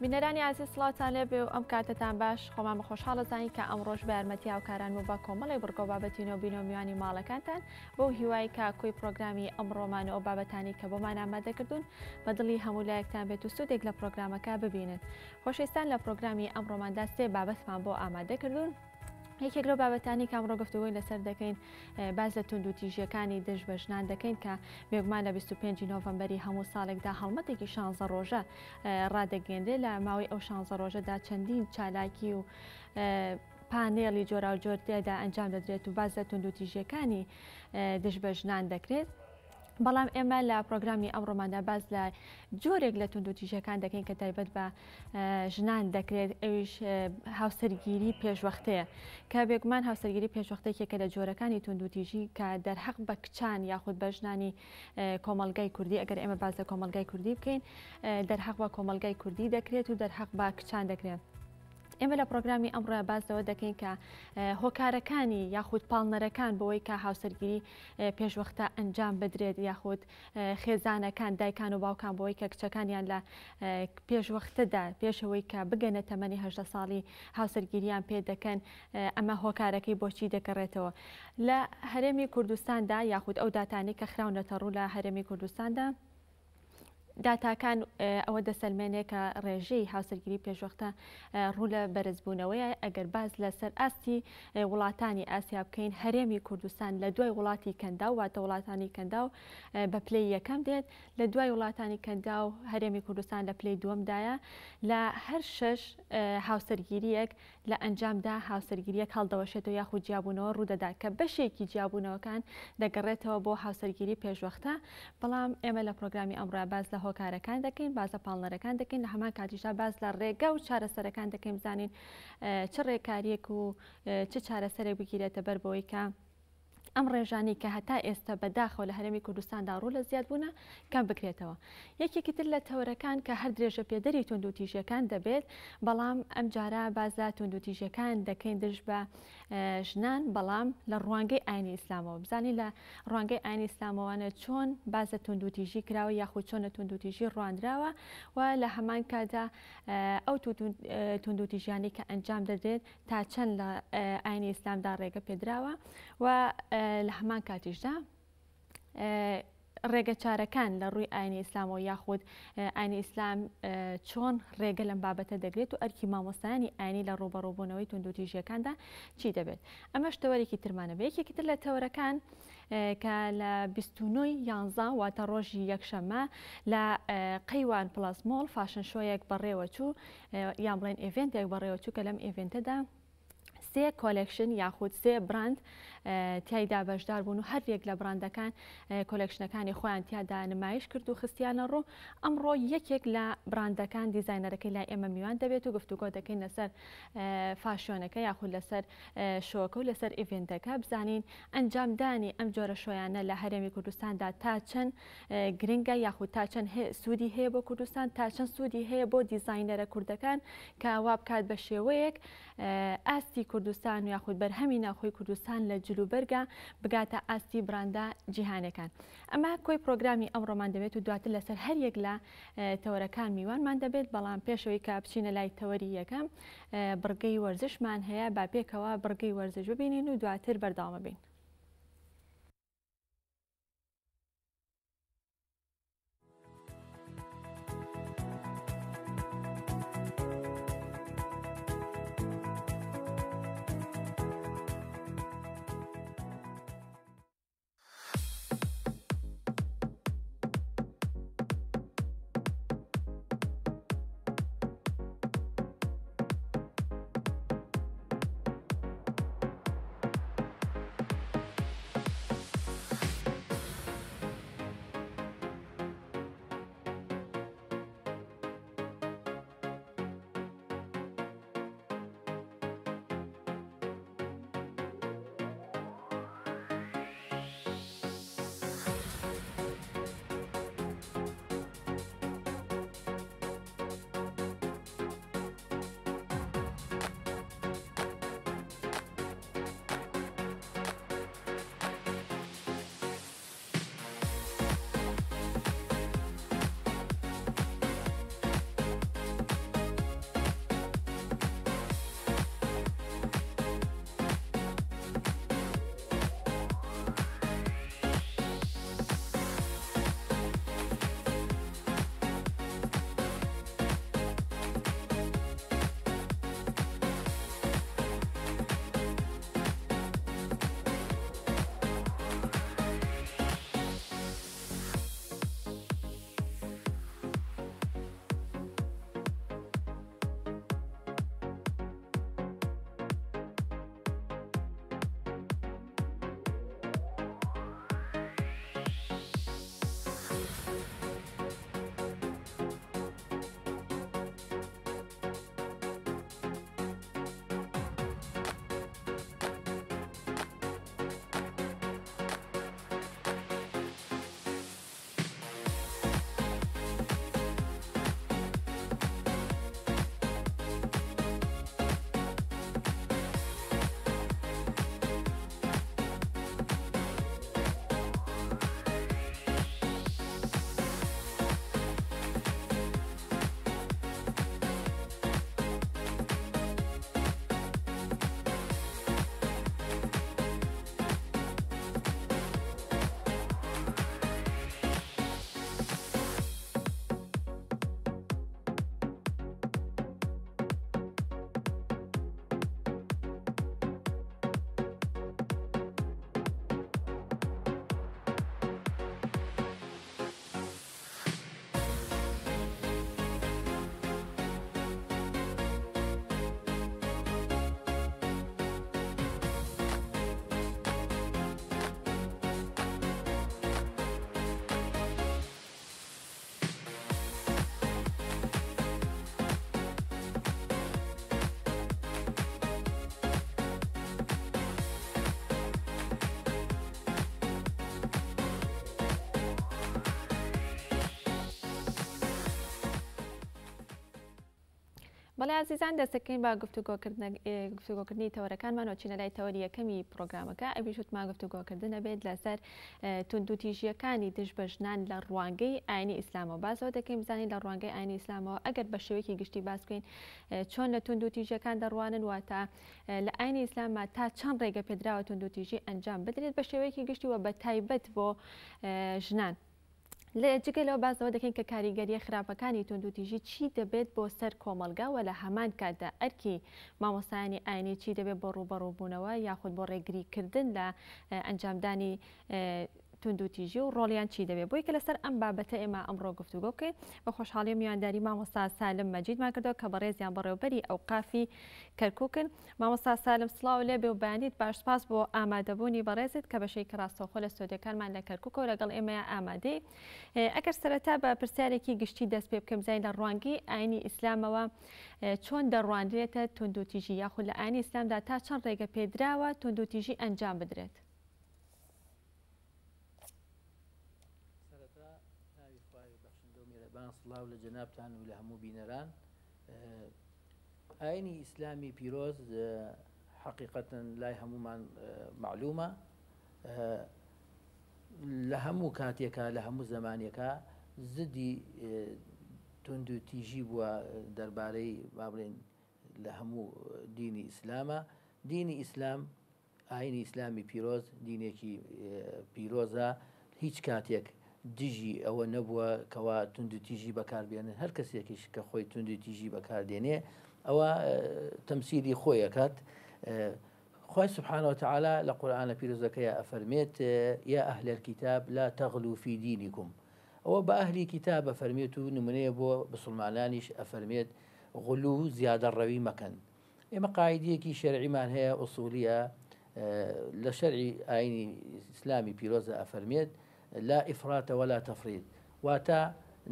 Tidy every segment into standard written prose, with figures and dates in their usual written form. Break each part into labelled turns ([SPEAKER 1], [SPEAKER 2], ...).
[SPEAKER 1] بینەرانی ئازیز سڵاوتان لێبێ و ئەم کاتەتان باش خۆمان بە خۆشحاڵ ئەزانین کە ئەمڕۆش بە یارمەتی هاوکاران و بە کۆمەڵێک بڕگە و بابەتی نۆبینۆ میوانی ماڵەکانتان بەو هیوای کە کۆی پرۆگرامی ئەمڕۆمان و ئەو بابەتانی کە بۆمان ئامادە کردوون بە دڵی هەموو لایەکتان بێت و سوودێک لە پرۆگرامەکە ببینن. خۆشەویستان لە پرۆگرامی ئەمڕۆماندا سێ بابەتمان بۆ ئامادە کردوون. یەکێک لەو بابەتانی کە ئەمڕۆ گفتوگۆی لەسەر دەکەین باس لە توندوتیژیەکانی دژ بە ژنان دەکەین کە بێگومان لە 25 نۆڤەمبەری هەموو ساڵێکدا هەڵمەتێکی 16 ڕۆژە ڕادەگەێنرێت لە ماوەی ئەو 16 ڕۆژەدا چەندین چالاکی و پانێڵی جۆراوجۆر تێدا ئەنجام دەدرێت و باس لە توندوتیژیەکانی دژ بە ژنان دەکرێت. بەڵام ئێمە لە پرۆگرامی ئەمڕۆماندا باس لە جۆرێک لە توندوتیژەکان دەکەین کە تایبەت بە ژنان دەکرێت ئەویش هاوسەرگیری پێشوەختەیە کە بێگومان هاوسەرگیری پێشوەختێکێکە لە جۆرەکانی توندوتیژی کە دەرحەق بە کچان یاخود بە ژنانی کۆمەلگای کوردی ئەگەر ئێمە باس لە کۆمەلگای کوردی بکەین دەرحەق بە کۆمەلگای کوردی دەکرێت و دەرحەق بە کچان دەکرێت. ئێمە لە پرۆگرامی ئەمڕۆ باس لەوە دەکەین کە هۆکارەکانی یاخود پاڵنەرەکان بۆی کە هاوسەرگیری پێشوەختە ئەنجام بدرێت یاخود خێزانەکان دایکان و باوکان بۆی کە کچەکانیان لە پێشوەختەدا پێشەوەی کە بگەنە تەمەنی هەژدە ساڵی هاوسەرگیریان پێ دەکەن ئەمە هۆکارەکەی بۆچی دەگەڕێتەوە لە هەرێمی کوردستاندا یاخود ئەو داتانی کە خراونەتە ڕوو لە هەرێمی کوردستاندا داتاکان ئەوە دەسەلمێنێ کە ڕێژەی هاوسەرگیری پێشوەختە ڕوو لە بەرزبوونەوەیە، ئەگەر باس لەسەر ئاستی وڵاتانی ئاسیا بکەین هەرێمی کوردستان لە دوای وڵاتی کەنداو واتە وڵاتانی کەنداو بە پلەی یەکەم دێت، لە دوای وڵاتانی کەنداو هەرێمی کوردستان لە پلەی دووەمدایە لە هەر شەش هاوسەرگیرییەک لە ئەنجامدا هاوسەرگیرییەک هەڵدەوەشێتەوە یاخود جیابوونەوە ڕوودەدات کە بەشێکی جیابوونەوەکان دەگەڕێتەوە بۆ هاوسەرگیری پێشوەختە، بەڵام ئێمە لە پرۆگرامی ئەمڕۆ باس لە هۆکارەکان دەکەین، باس لە پاڵنەرەکان دەکەین، لە هەمان کاتیشدا باس لە ڕێگا و چارەسەرەکان دەکەین بزانین چ ڕێکارییەک و چ چارەسەرێک بگیرێتە بەر بۆی کە ئەم ڕێژانەی کە هەتا ئێستا بە داخەوە لە هەرێمی کوردستاندا ڕوو لە زیادبوونە کەم بکرێتەوە. یەکێکی تر لە تەوەرەکان کە هەر درێژەپێدەری توندوتیژیەکان دەبێت، بەڵام ئەمجارە باس لە توندوتیژیەکان دەکەین دژ بە ژنان بەڵام لە ڕوانگەی ئاینی ئیسلامەوە بزانین لە ڕوانگەی ئاینی ئیسلامەوانە چۆن باس لە توندوتیژی کراوە یاخود چۆن لە توندوتیژی ڕواندراوە و لە هەمان کاتدا ئەو توندوتیژیانەی کە ئەنجام دەدرێت تا چەند لە ئاینی ئیسلامدا ڕێگە پێدراوە و لە هەمان کاتیشدا ڕێگەچارەکان لە ڕووی ئاینی ئیسلامەوە یاخود ئاینی ئیسلام چۆن ڕێگە لەم بابەتە دەگرێت و ئەرکی مامۆستایانی ئاینی لە ڕووبەڕووبوونەوەی توندوتیژیەکاندا چی دەبێت ئەمەش تەوەرێکی ترمانە بە یەکێکی تر لە تەوەرەکان کە لە 29 یانزە واتە ڕۆژی یەکشەممە لە قەیوان پڵەس مۆڵ fashion show یەک بەڕێوەچوو یان بڵێن event ێک بەڕێوەچوو کە لەم event ەدا سێ collection یاخود سێ براند تیایدا بەشدار بوون و هەر یەک لە براندەکان collection ەکانی خۆیان تیادا نمایش کرد و خستیانە ڕوو ئەمڕۆ یەکێک لە براندەکان دیزاینەرەکەی لای ئێمە میوان دەبێت و گفتوگۆ دەکەین لەسەر fashion ەکە یاخود لەسەر show کە و لەسەر event ەکە بزانین ئەنجامدانی ئەم جۆرە show یانە لە هەرێمی کوردستاندا تا چەند گرنگە یاخود تا چەند سوودی هەیە بۆ کوردستان تا چەند سوودی هەیە بۆ دیزاینەرە کوردەکان کە وا بکات بە شێوەیەک ئاستی کوردستان و یاخود بەرهەمی ناوخۆی کوردستان لە جلوبەرگا بگاتە ئاستی براندە جیهانەکان. ئەمە کۆی پرۆگرامی ئەمڕۆمان دەبێت و دواتر لەسەر هەر یەک لە تەوەرەکان میوانمان دەبێت، بەڵام پێشەوەی کە بچینە لای تەوەری یەکەم بڕگەی وەرزشمان هەیە، با پێکەوە بڕگەی وەرزش ببینین و دواتر بەردەوامە بین. بەڵێ ئازیزان دەستەکەین بە گفتوگۆکردنی تەوەرەکانمان و چینە لای تەوەری یەکەمی پرۆگرامەکە ئەویش وتمان گفتوگۆکردن ئەبێت لەسەر توندوتیژیەکانی دژ بە ژنان لە ڕوانگەی ئاینی ئیسلامەوە باسەوە دەکەین بزانین لە ڕوانگەی ئاینی ئیسلامەوە ئەگەر بە شێوەیەکی گشتی باس بکەین چۆن لە توندوتیژیەکان دەڕوانن واتە لە ئاینی ئیسلامە تا چەند ڕێگە پێدراوە توندوتیژی ئەنجام بدرێت بە شێوەیەکی گشتی و بە تایبەت بۆ ژنان. جگە لەوە باس لەوە دەکەین کە کاریگەرییە خراپەکانی توندوتیژی چی دەبێت بۆ سەر کۆمەڵگا و لە هەمان کاتدا ئەرکی مامۆستایانی ئاینی چی دەبێت بۆ ڕووبەڕووبوونەوە یاخود بۆ ڕێگریکردن لە ئەنجامدانی توندوتیژی و ڕۆڵیان چی دەبێت بۆی کە لەسەر ئەم بابەتە ئێمە ئەمڕۆ گفتوگۆ بکەین بە خۆشحاڵی میوانداری مامۆستا سالم مەجیدمان کردەوە کە بەڕێزیان بەڕێوبەری ئەوقافی کەرکوکن مامۆستا سالم سڵاو لێبێ و بەیانیت باش سپاس بۆ ئامادەبوونی بەڕێزت کە بەشێکی ڕاستەوخۆ لە ستۆدیۆکانمان لە کەرکوکەوە لەگەڵ ئێمەیا ئامادەی ئەگەر سەرەتا بە پرسیارێکی گشتی دەست پێ بکەم بزانین لە ڕوانگەی ئاینی ئیسلامەوە چۆن دەڕوانرێتە توندوتیژی یاخود لە ئاینی ئیسلامدا تا چەند ڕێگە پێدراوە توندوتیژی ئەنجام بدرێت؟
[SPEAKER 2] سەرەتا ناوی خوای بەخشندە و میرەبان سڵاو لە جەنابتان و لە هەموو بینەران ئاینی ئیسلامی پیرۆز حەقیقەتەن لای هەموومان مەعلومە لە هەموو کاتێکا لە هەموو زەمانێکا زدی توند و تیژی بووە دەربارەی با بڵێن لە هەموو دینی ئیسلامە دینی ئیسلام ئاینی ئیسلامی پیرۆز دینێکی پیرۆزە هیچ کاتێک دژی ئەوە نەبووە کەوا توندوتیژی بەکاربێنن هەر کەسێکیش کە خۆی توندوتیژی بەکاردێنێ ئەوە تەمسیلی خۆی ئەکات خوای سبحانه وتعالى لە قورآانە پیرۆزەکەی ئەفەرمێت یا أهل الكتاب لا تغلوا في دينكم ئەوە بە ئەهلی کتاب ئەفەرمێت و نمونەیە بۆ بسڵمانانیش ئەفەرمێت غلو زیادە ڕەوی مەکەن ئێمە قاعیدەیەکی شەرعیمان هەیە ئوسوڵیە لە شەرعی ئاینی ئیسلامی پیرۆزە ئەفەرمێت لا ئیفراتە ولا تفریط واتە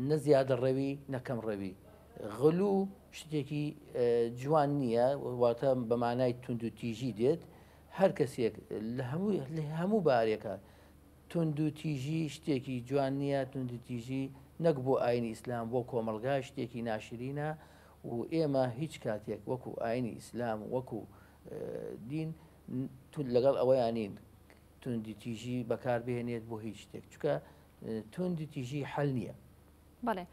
[SPEAKER 2] نە زیادە ڕەوی نە کەم ڕەوی غلو شتێکی جوان نییە واتە بە مانای توند و تیژی دێت هەر کەسێک لە هەموو لە هەموو بارێکە توندوتیژی شتێکی جوان نییە، توندوتیژی نەک بۆ ئاینی ئیسلام بۆ کۆمەڵگا شتێکی ناشرینە و ئێمە هیچ کاتێک وەکو ئاینی ئیسلام وەکو دین لەگەڵ ئەوەیان نین توندوتیژی بەکاربهێنێت بۆ هیچ شتێک چونکە توندوتیژی حەل نییە.
[SPEAKER 1] بەڵێ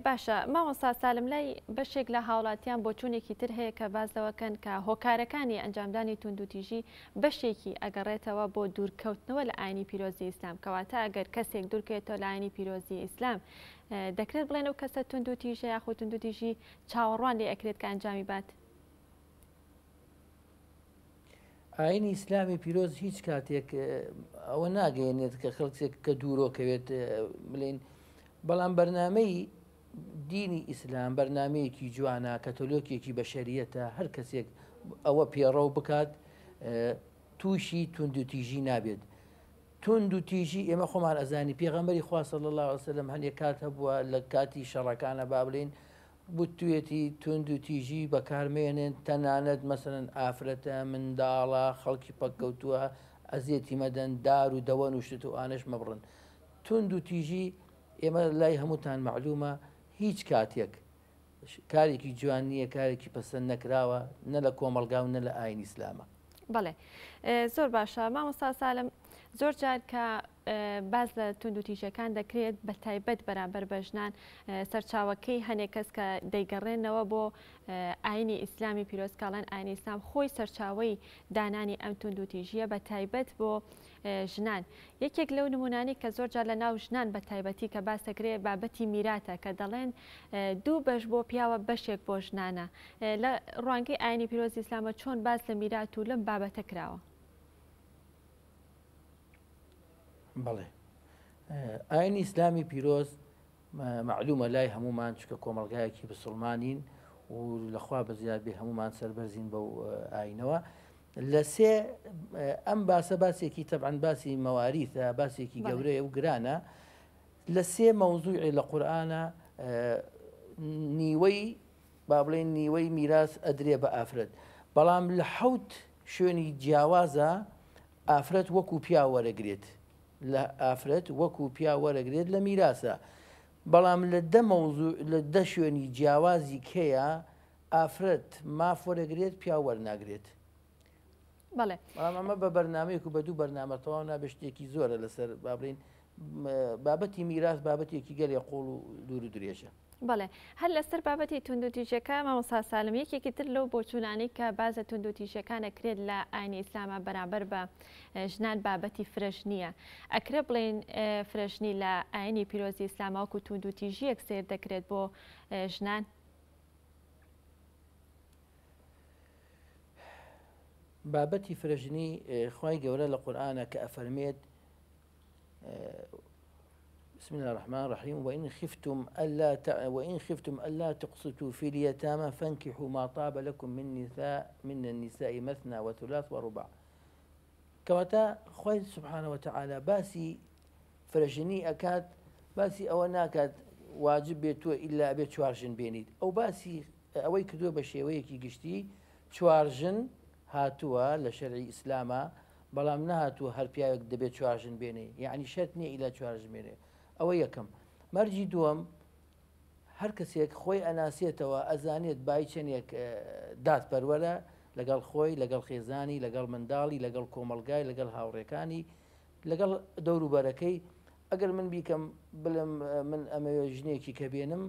[SPEAKER 1] باشە مامۆستا سالم لای بەشێک لە هاوڵاتیان بۆچوونێکی تر هەیە کە باس لەوەکەن کە هۆکارەکانی ئەنجامدانی توندوتیژی بەشێکی ئەگەڕێتەوە بۆ دوورکەوتنەوە لە ئاینی پیرۆزی ئیسلام کەواتە ئەگەر کەسێک دوورکەوێتەوە لە ئاینی پیرۆزی ئیسلام دەکرێت بڵێن ئەو کەسە توندوتیژە یاخود توندوتیژی چاوەڕوان لێ ئەکرێت کە ئەنجامی بات؟
[SPEAKER 2] ئاینی ئیسلامی پیرۆز هیچ کاتێک ئەوە ناگەیەنێت کە خەڵکێک کە دوورۆکەوێت بلین بەڵام بەرنمەی دینی ئیسلام بەرنمەیەکی جوانە کەتۆلۆکێکی بەشەریەتە هەر کەسێک ئەوە پێڕەو بکات تووشی توندوتیژی نابێت توند و تیژی ئێمە خۆمان ئەزانی پێغەمبەری خوا صلی اللە علیە وسلم هەنێک کات هەبووە لە کاتی شەڕەکانە با بڵێین وتوێتی توند و تیژی بەکارمێنن تەنانەت مەسەلەن ئافرەتە منداڵە خەڵکی پەککەوتووە ئەزێتی مەدەن دار و دەوەن و شت و ئانەش مەبڕن توند و تیژی ئێمە لای هەمووتان مەعلومە هیچ کاتێک کارێکی جوان نییە کارێکی پەسەند نەکراوە نە لە کۆمەڵگا و نە لە ئاینی ئیسلامە.
[SPEAKER 1] بەڵێ زۆر باشە مامۆستا سالم زۆر جار کە باس لە توندوتیژەکان دەکرێت بە تایبەت بەرامبەر بە ژنان سەرچاوەکەی هەنێک کەس کە دەیگەڕێنەوە بۆ ئاینی ئیسلامی پیرۆز کاڵێن ئاینی ئیسلام خۆی سەرچاوەی دانانی ئەم توندوتیژیە بە تایبەت بۆ ژنان یەکێک لەو نمونانەی کە زۆر جار لە ناو ژنان بە تایبەتی کە باس دەکرێت بابەتی میراتە کە دەڵێن دوو بەش بۆ پیاوە بەشێک بۆ ژنانە لە ڕوانگەی ئاینی پیرۆزی ئیسلامە چۆن باس لە میرات و لەم بابەتە کراوە؟
[SPEAKER 2] بەڵێ ئاینی ئیسلامی پیرۆز مەعلومە لای هەموومان چونکە کۆمەڵگایەکی بسڵمانین و لەخوا بەزیاد بێ هەمومان سەربەرزین بەو ئاینەوە لە سێ ئەم باسە باسێکی تەبعەن باسی مەواریثە باسێکی گەورەیە و گرانە لە سێ مەوزوعی لە قورئانە نیوەی با بڵێن نیوەی میراس ئەدرێ بە ئافرەت بەڵام لە حوت شوێنی جیاوازە ئافرەت وەکو پیا وەرەگرێت لە ئافرەت وەکو پیا وەرەگرێت لە میراسە بەڵام لە دە مەوزوع لە دە شوێنی جیاوازی کەیە. ئافرەت ماف وەرەگرێت پیاو وەرناگرێت.
[SPEAKER 1] بەڵێ.
[SPEAKER 2] بەڵام ئەمە بە بەرنامەیەک و بە دوو بەرنامە تەواو نابێت شتێکی زۆرە لەسەر با بڵێین بابەتی میراس بابەتێکی گەلێ قوڵ و دوور و درێژە.
[SPEAKER 1] بەڵێ هەر لەسەر بابەتی توندوتیژەکە مامۆستا سالم یەکێکی تر لەو بۆچوونانەی کە باس لە توندوتیژیەکان ئەکرێت لە ئاینی ئیسلامە بەرامبەر بە ژنان بابەتی فرەژنیە ئەکرێ بڵێین فرەژنی لە ئاینی پیرۆزی ئیسلامە وەکو توندوتیژیەک سەیر دەکرێت بۆ ژنان؟
[SPEAKER 2] بابەتی فرەژنی خوای گەورە لە قورئانە کە ئەفەرمێت بسم الله الرحمن الرحيم وإن خفتم ألا ت... وإن خفتم ألا تقسطوا في اليتامى فانكحوا ما طاب لكم من نساء من النساء مثنى وثلاث ورباع کەواتە خوای سبحانە وتعالی باسی فرەژنی ئەکات باسی ئەوە ناکات واجب بێت تۆ ئیلا ئەبێت چوار ژن بێنیت ئەو باسی ئەوەی کردووە بە شێوەیەکی گشتی چوار ژن هاتووە لە شەرعی ئیسلامە بەڵام نەهاتووە هەر پیاوێک دەبێت چوار ژن بێنێ یعنی شەرت نییە ئیلا چوار ژن بێنێ ئەوە یەکەم مەرجی دووەم هەر کەسێک خۆی ئەناسێتەوە ئەزانێت بای چەندێک دادپەروەرە لەگەڵ خۆی، لەگەڵ خێزانی، لەگەڵ منداڵی، لەگەڵ کۆمەڵگای، لەگەڵ هاوڕێکانی، لەگەڵ دەوروبەرەکەی، ئەگەر من بیکەم بڵێم من ئەمەوێ ژنێکی کە بێنم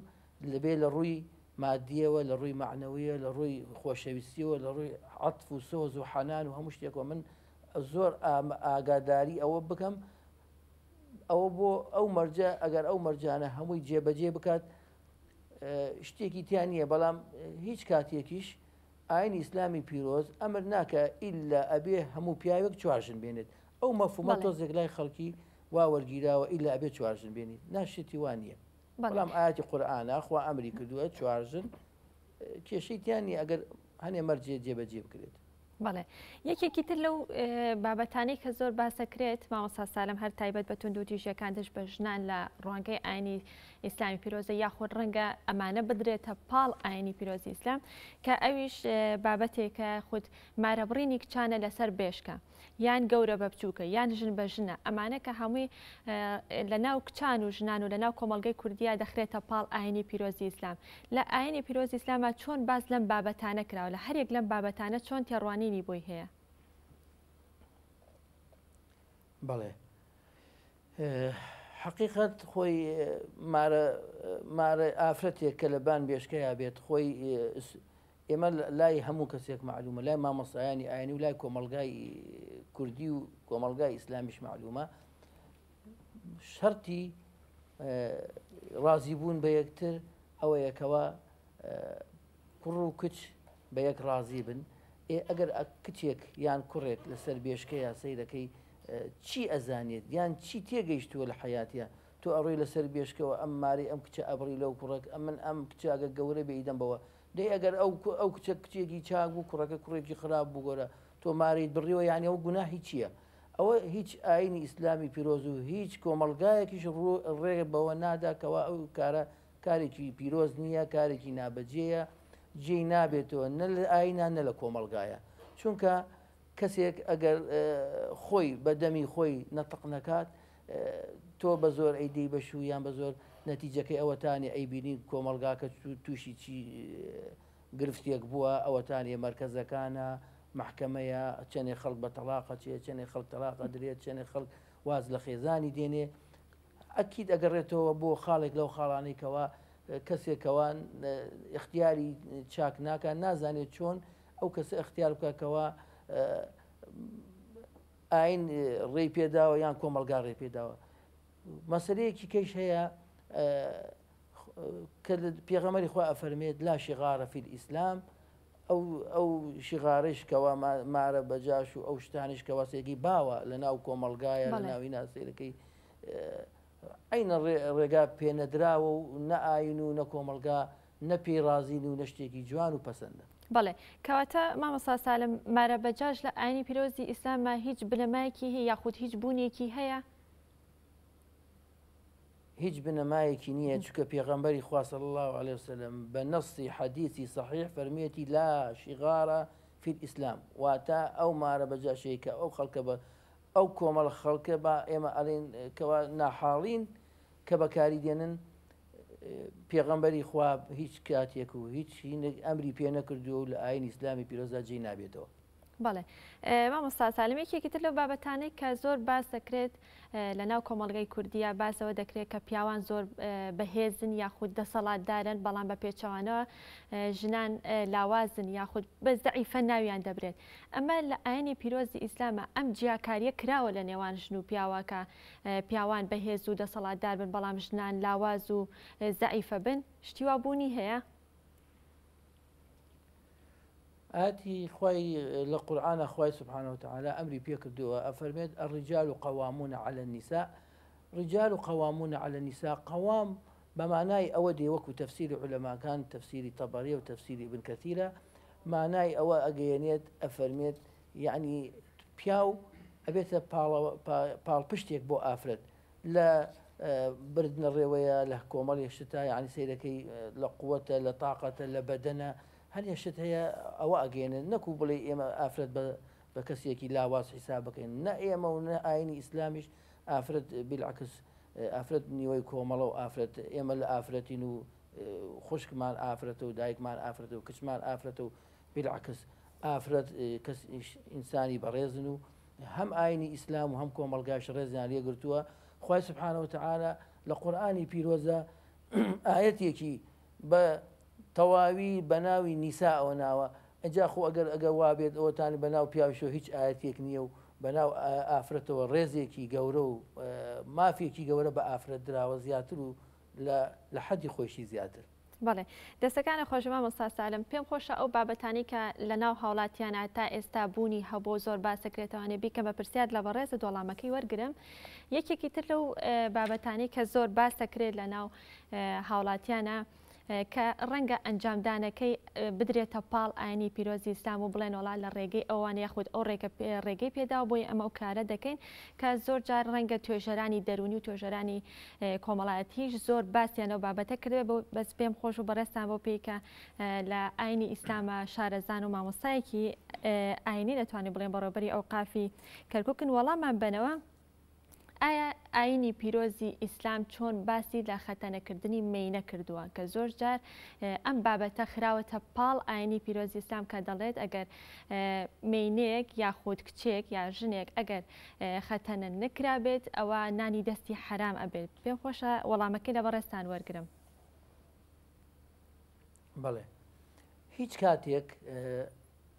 [SPEAKER 2] لەبێ لە ڕووی مادیەوە لە ڕووی مەعنەویە لە ڕووی خۆشەویستیەوە لە ڕووی عەتف و سۆز و حەنان و هەموو شتێکەوە من زۆر ئاگاداری ئەوە بکەم ئەوە بۆ ئەو مەرجە ئەگەر ئەو مەرجانە هەمووی جێبەجێ بکات شتێکی تیا نییە بەڵام هیچ کاتێکیش ئاینی ئیسلامی پیرۆز ئەمر ناکە ئیلا ئەبێ هەموو پیاوێک چوار ژن بێنێت ئەو مەفهومە تۆزێک لای خەڵکی وا وەرگیراوە ئیلا ئەبێ چوار ژن بێنیت نا شتی وا نییە بەڵام ئاەتی قورئانە خوا ئەمری کردووە چوار ژن کێشەی تیا نییە ئەگەر هەنێ مەرجێ جێبەجێ بکرێت.
[SPEAKER 1] بەڵێ یەکێکی تر لەو بابەتانەی کە زۆر باسەکرێت مامۆستا سالم هەر تایبەت بە توندوتیژیەکان دژ بە ژنان لە ڕوانگەی ئاینی ئیسلامی پیرۆزە یاخود ڕەنگە ئەمانە بدرێتە پاڵ ئاینی پیرۆزی ئیسلام کە ئەویش بابەتێکە خود مارەبڕینی کچانە لەسەر بێشکە یان گەورە بە بچووکە یان ژن بە ژنە ئەمانە کە هەمووی لە ناو کچان و ژنان و لە ناو کۆمەڵگەی کوردیا دەخرێتە پاڵ ئاینی پیرۆزی ئیسلام لە ئاینی پیرۆزی ئیسلاما چۆن باس لەم بابەتانە کراوە لە هەریەک لەم بابەتانە چۆن تێڕوانینی بۆی هەیە؟
[SPEAKER 2] بەڵێ حەقیقەت خۆی مارە مارە ئافرەتێک کە لە بان بێشکەیا بێت خۆی ئێمە لای هەموو کەسێک مەعلومە لای مامۆستایانی ئاینی و لای کۆمەڵگای کوردی و کۆمەڵگای ئیسلامیش مەعلومە شەرتی ڕازی بوون بە یەکتر ئەوەیە کەوا کوڕ و کچ بە یەک ڕازی بن ئێ ئەگەر کچێک یان کوڕێک لەسەر بێشکە یا سەیرەکەی چی ئەزانێت یان چی تێگەیشتووە لە حیاتە تۆ ئەڕۆی لەسەر بێشکەوە ئەم ماری ئەم کچە ئەبڕی لەو کوڕێک ئەمن ئەم کچە ئەگەر گەورە بێ ئیدەم بەوە دەی ئەگەر ئەو ئەو کچە کچێکی چاک بوو کوڕەکە کوڕێکی خراپ بوو گۆرە تۆ مارەیت بڕیوە یانی ئەوە گوناهی چییە؟ ئەوە هیچ ئاینی ئیسلامی پیرۆز و هیچ کۆمەڵگایەکیش ڕێ بەوە نادا کەوا ئەو کارە کارێکی پیرۆز نییە کارێکی نابەجێیە جێی نابێتەوە نە لە ئاینا نە لە کۆمەڵگایە چونکە کەسێک ئەگەر خۆی بە دەمی خۆی نەتق نەکات تۆ بە زۆر ئەیدەی بە شوو یان بە زۆر نەتیجەکەی ئەوەتانێ ئەیبینی کۆمەڵگاکە تووشی چی گرفتێک بووە ئەوەتانێ مەرکەزەکانە مەحکەمەیە چەنێ خەڵک بە تەڵاقە چێ چەنێ خەڵک تەلاقە درێت چەنێ خەڵک واز لە خێزانی دێنێ ئەکید ئەگەڕێتەوە بۆ خاڵێک لەو خاڵانەی کەوا کەسێکەوە اختیاری چاک ناکات نازانێت چۆن ئەو کەسە اختیار بکە کەوا ئاین ڕێی پێداوە یان کۆمەڵگا ڕێ پێداوە مەسلەیەکی کەش هەیە کە پێغەمەری خوا ئەفەرمێت لا شغارە فی الئیسلام ئەو ئەو شغارەش کەوا مارە بەجاش و ئەو شتانش کەوا سێگی باوە لە ناو کۆمەڵگایە لە ناوی ناسێرەکەی عینە ڕێگا پێنەدراوە و نە ئاین و نە کۆمەڵگا نە پێی ڕازین و نە شتێکی جوان و پەسەندە.
[SPEAKER 1] بەڵێ کەواتە مامۆستا سالم مارە بەجاش لە ئاینی پیرۆزی ئیسلاما هیچ بنەمایەکی هەیە یاخود هیچ بوونێکی هەیە؟
[SPEAKER 2] هیچ بنەمایەکی نییە چونکە پێغەمبەری خوا صلی اللە علیە وسلم بە نەصی حەدیثی صحیح فەرمیەتی لا شغار فی الاسلام واتە ئەو مارە بەجاشەی کە ئەو خەڵکە بە ئەو کۆمەڵە خەڵکە با ئێمە ئەڵێن کەوا ناحاڵین کە بەکاری دێنن. پێغەمبەری خوا هیچ کاتێک و هیچ ئەمری پێ نەکردووە و لە ئاینی ئیسلامی پیرۆزدا جێی نابێتەوە.
[SPEAKER 1] بەڵێ مامۆستا سالم یەکێکی تر لەو بابەتانەی کە زۆر باس دەکرێت لە ناو کۆمەڵگەی کوردیە باسەوە دەکرێت کە پیاوان زۆر بەهێزن یاخود دەسەڵاتدارن بەڵام بە پێچەوانەوە ژنان لاوازن یاخود بە زەعیفە ناویان دەبرێت ئەمە لە ئاینی پیرۆزی ئیسلامە ئەم جیاکاریە کراوە لە نێوان ژن و پیاوە کە پیاوان بەهێز و دەسەڵاتدار بن بەڵام ژنان لاواز و زەعیفە بن شتی وا بوونی هەیە؟
[SPEAKER 2] ئایەتی خوای لە قورئانا خوای سبحانە وتعالی ئەمری پێ کردووە ئەفەرمێت الرجال قوامون علی النساء رجال قوامون علی النساء قوام بەمانای ئەوە دێ وەکو تەفسیری علەماکان تەفسیری تەبەریە و تەفسیری ابن کەثیرە مانای ئەوە ئەگەیەنێت ئەفەرمێت یعنی پیاو ئەبێتە پاڵپشتێک بۆ ئافرەت لە بردنە ڕێوەیە لە کۆمەڵی شتا یعنی سەیرەکەی لە قوتە لە تااقەتە لە بەدەنە هەنێ شت هەیە ئەوە ئەگەیەنێت نەکو بڵێی ئێمە ئافرەت بە بە کەسێکی لاواز حیساب بکەین نە ئێمە و نە ئاینی ئیسلامیش ئافرەت بیلعکس ئافرەت نیوەی کۆمەڵە و ئافرەت ئێمە لە ئافرەتین و خوشکمان ئافرەتە و دایکمان ئافرەتە و کچمان ئافرەتە و بیلعکس ئافرەت کەس ئینسانی بەڕێزن و هەم ئاینی ئیسلام و هەم کۆمەڵگاش ڕێزیان لێگرتووە خوای سبحانە وتعالی لە قورئانی پیرۆزە ئاەتێکی بە تەواوی بەناوی نیسائەوە ناوە ئینجا خۆ ئەگەر ئەگەر وابێت ئەوەتانی بەناو پیاویشەوە هیچ ئایەتێک نییە و بەناو ئافرەتەوە ڕێزێکی گەورە و مافێکی گەورە بە ئافرەت دراوە زیاتر و لە حەدی خۆیشی زیاتر.
[SPEAKER 1] بەڵێ دەستەکانت خۆش مامۆستا سالم پێم خۆشە ئەو بابەتانەی کە لە ناو هاوڵاتیانە تا ئێستا بوونی هەبوو زۆر باس دەکرێتەوانێ بیکەم بە پرسیار لە بەڕێزت وەڵامەکەی وەرگرم یەکێکی تر لەو بابەتانەی کە زۆر باس دەکرێت لە ناو هاوڵاتیانە کە ڕەنگە ئەنجامدانەکەی بدرێتە پاڵ ئاینی پیرۆزی ئیسلام و بڵێن وەڵا لە ڕێگەی ئەوان یاخود ئەو ڕێگە ڕێگەی پێداوە بۆیە ئەمە ئەو کارە دەکەین کە زۆر جار ڕەنگە توێژەرانی دەروونی و توێژەرانی کۆمەڵایەتیش زۆر باسیان لەو بابەتە کردوێ بەس پێم خۆش و بەڕێزتان بۆ پێی کە لە ئاینی ئیسلامە شارەزان و مامۆستایەکی ئاینی دەتوانین بڵێن بەڕێوەبەری ئەوقافی کەرکوکن وەڵامان بەنەوە. ئایا ئاینی پیرۆزی ئیسلام چۆن باسی لە خەتەنەکردنی مێینە کردووە؟ کە زۆر جار ئەم بابەتە خراوەتە پاڵ ئاینی پیرۆزی ئیسلام کە دەڵێت ئەگەر مێینەیەک یاخود کچێک یا ژنێک ئەگەر خەتەنە نەکرابێت ئەوە نانی دەستی حەرام ئەبێت. پێم خۆشە وەڵامەکەی لە بەڕێزتان وەرگرم.
[SPEAKER 2] بەڵێ هیچ کاتێک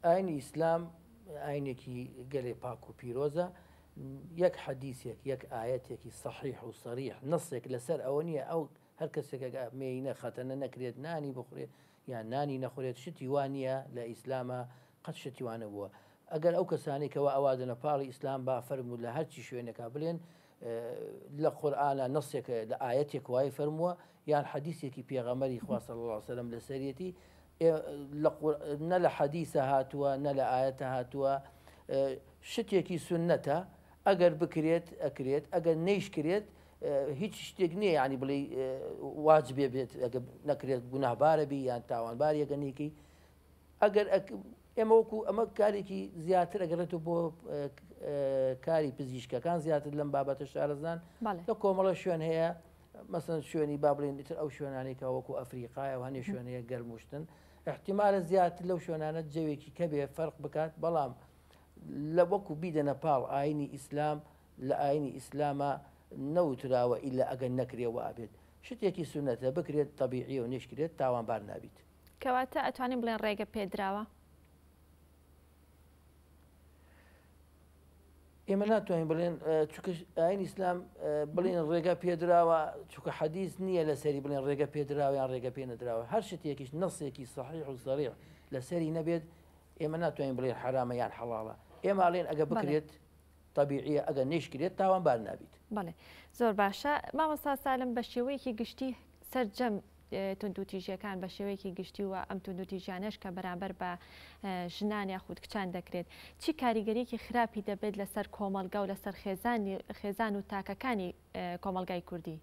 [SPEAKER 2] ئاینی ئیسلام ئاینێکی گەلێ پاک و پیرۆزە یەک حەدیسێک یەک ئایەتێکی سەحیح و سەریح نەسێک لەسەر ئەوە نییە ئەو هەر کەسێک مێینە خەتەنە نەکرێت نانی بخورێت یان نانی نەخورێت شتی وا نییە لە ئیسلامە قەت شتی وا نەبووە ئەگەر ئەو کەسانی کەوا ئەوادەنە پاڵی ئیسلام با فەرموو لە هەرچی شوێنێکا بلێن لە قورئانا نەسێک لە ئایەتێک وای فەرمووە یان حەدیسێکی پێغەمبەری خوا صلی الله علیه وسلم لەسەریەتی نە لە حەدیسە هاتووە نە لە ئایەتە هاتووە شتێکی سنەتە ئەگەر بکرێت ئەکرێت ئەگەر نەیشکرێت هیچ شتێک نییە ینی بڵێ واجبێ بێت ئەگە نەکرێت گوناهبارە بی یان تاوانبار یەکە نیکی ئەگەر ئێمە وەکو ئەمە کارێکی زیاتر ئەگەڕێتەوە بۆ کاری پزیشکەکان زیاتر لەم بابەتە شارەزان لە کۆمەڵە شوێن هەیە مەسەن شوێنی با بڵێن ئیتر ئەو شوێنانەی کە وەکو ئەفریقایە و هەنێ شوێن هەیە گەرموشتن احتیمالە زیاتر لەو شوێنانە جەوێکی کەبێ فەرق بکات بەڵام لە وەکو بیدەنە پاڵ ئاینی ئیسلام لە ئاینی ئیسلامە نەوتراوە ئیلا ئەگەر نەکرێ وابێت شتێکی سونەتە بکرێت تەبیعیە و نشکرێت تاوانبار نابیت.
[SPEAKER 1] کەواتە ئەتوانین بڵێن ڕێگە پێدراوە؟
[SPEAKER 2] ئێمە ناتوانین بڵێن چونکە ئاین ئیسلام بڵێن ڕێگە پێدراوە چونکە حەدیث نییە لەسەری بڵێن ڕێگە پێدراوە یان ڕێگە پێ نەدراوە هەر شتێکیش نەسێکی صحیح و صریح لەسەری نەبێت ئێمە ناتوانین بڵێن حرامە یان حەڵاڵە ئێمە ئەڵێن ئەگە بکرێت طبیعیە ئەگەر نەیشکرێت تاوانبار نابیت.
[SPEAKER 1] بەڵێ زۆر باشە مامۆستا سالم بە شێوەیەکی گشتی سەرجەم توندوتیژیەکان بە شێوەیەکی گشتی و ئەم توندوتیژیانەش کە بەرامبەر بە ژنان یاخود کچان دەکرێت چی کاریگەریەکی خراپی دەبێت لەسەر کۆمەڵگا و لەسەر خێزانی خێزان و تاکەکانی کۆمەڵگای کوردی؟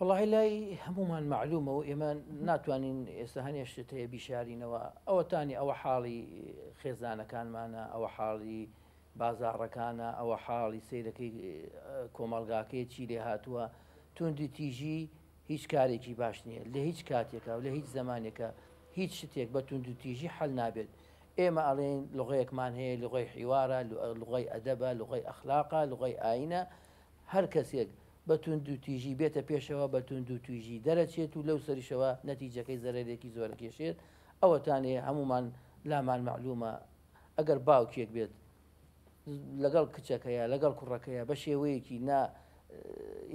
[SPEAKER 2] وەڵاهی لای هەمومان مەعلومە و ئێمە ناتوانین ئێستا هەنێ شت هەیە بیشارینەوە ئەوەتانی ئەوە حاڵی خێزانەکانمانە ئەوە حاڵی بازاڕەکانە، ئەوە حاڵی سەیرەکەی کۆمەڵگاکەیە چی لێ هاتووە. توندوتیژی هیچ کارێکی باش نییە، لە هیچ کاتێکا و لە هیچ زەمانێکا هیچ شتێک بە توندوتیژی حەل نابێت. ئێمە ئەڵێین لوغەیەکمان هەیە لوغەی حیوارە، لوغەی ئەدەبە، لوغەی ئەخلاقە، لوغەی ئایینە، هەر کەسێک بە توندوتیژی بێتە پێشەوە بە توندوتیژی دەرەچێت و لەو سەریشەوە نەتیجەکەی زەرەرێکی زۆر ئەکێشێت، ئەوەتانێ هەموومان لامان مەعلومە ئەگەر باوکێک بێت لەگەڵ کچەکەیە لەگەڵ کوڕەکەیە بە شێوەیەکی نا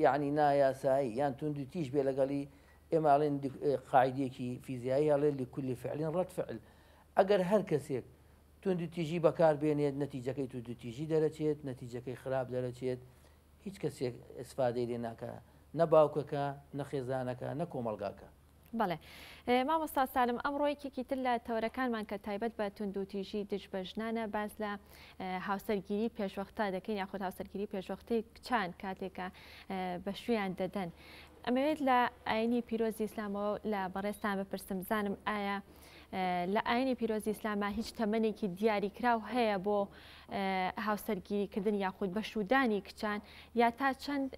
[SPEAKER 2] یعنی نایاسایی یان توندوتیژ بێ لەگەڵی ئێمە ئەڵێن قاعدەیەکی فیزیایی ئەڵێ لكل فعل رد فعل ئەگەر هەر کەسێک توندوتیژی بەکار بێنێت نەتیجەکەی توندوتیژی دەرەچێت نەتیجەکەی خراپ دەرەچێت هیچ کەسێک ئیسفادەی لێ ناکا نە باوکەکە نە خێزانەکە نە کۆمەڵگاکە.
[SPEAKER 1] بەڵێ مامۆستا سالم ئەمڕۆ یەکێکی تر لە تەوەرەکانمان کە تایبەت بە توندوتیژی دژ بە ژنانە باس لە هاوسەرگیری پێشوەختە دەکەین یاخود هاوسەرگیری پێشوەختەی کچان کاتێکە بە شویان دەدەن ئەمەوێت لە ئاینی پیرۆزی ئیسلامەوە لە بەڕێزتان بپرسم بزانم ئایا لە ئاینی پیرۆزی ئیسلاما هیچ تەمەنێکی دیاریکراو هەیە بۆ هاوسەرگیری کردن یاخود بەشودانی کچان یا تا چەند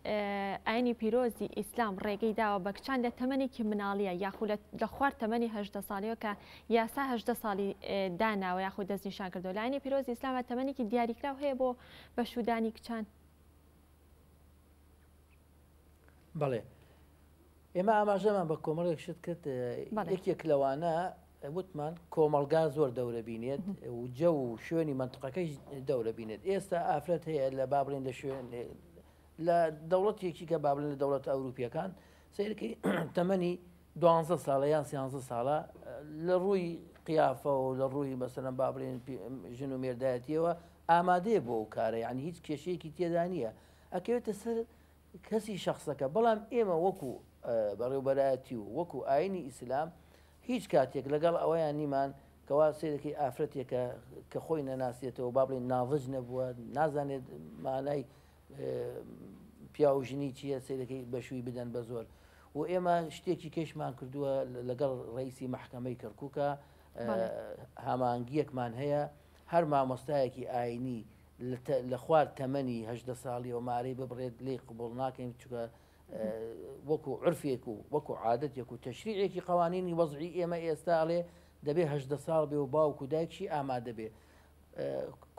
[SPEAKER 1] ئاینی پیرۆزی ئیسلام ڕێگەی داوە بە کچان لە تەمەنێکی مناڵیە یاخود لە خوار تەمەنی هەژدە ساڵیەوە کە یاسا هەژدە ساڵی داناوە یاخود دەستنیشان کردووە لە ئاینی پیرۆزی ئیسلاما تەمەنێکی دیاریکراو هەیە بۆ بەشودانی کچان؟
[SPEAKER 2] بەڵێ ئێمە ئاماژەمان بە کۆمەڵێک شت کرد یەکێک لەوانە وتمان کۆمەڵگا زۆر دەورە بینێت و جە و شوێنی منطقەکەی دەورە بینێت ئێستا ئافرەت هەیە لە با بڵێن لە شوێن لە دەوڵەتێکی کە با بڵێن لە دەوڵەتە ئەوروپیەکان سیرکەی تەمەنی دوانزە ساڵە یان سیانزە ساڵە لە ڕووی قیافە و لە ڕووی مەسەلەن با بڵێن ژن و مێردایەتیەوە ئامادەیە بۆ ئەو کارە یعنی هیچ کێشەیەکی تێدا نییە ئەکەوێتە سەر کەسی شەخسەکە بەڵام ئێمە وەکو بەڕێوبەرایەتی و وەکو ئاینی ئیسلام هیچ کاتێک لەگەڵ ئەوەیان نیمان کەوا سێرەکەی ئافرەتێکە کە خۆی نەناسێتەوە با بڵێن ناضج نەبووە نازانێت مانای پیاو ژنی چییە سەیرەکەی بەشووی بدەن بە زۆر و ئێمە شتێکی کەشمان کردووە لەگەڵ ڕئیسی مەحکەمەی کەرکووکە هامانگیەکمان هەیە هەر مامۆستایەکی ئاینی لە خوار تەمەنی هەدە ساڵیەوە مارەی ببڕێت لێی قبوڵ ناکەین چونکە وەکو عرفێک و وەکو عادەتێک و تەشریعێکی قوانینی وەزعی ئێمە ئێستا ئەڵێ دەبێ هەدە ساڵ بێ و باوک و دایکشی ئامادە بێ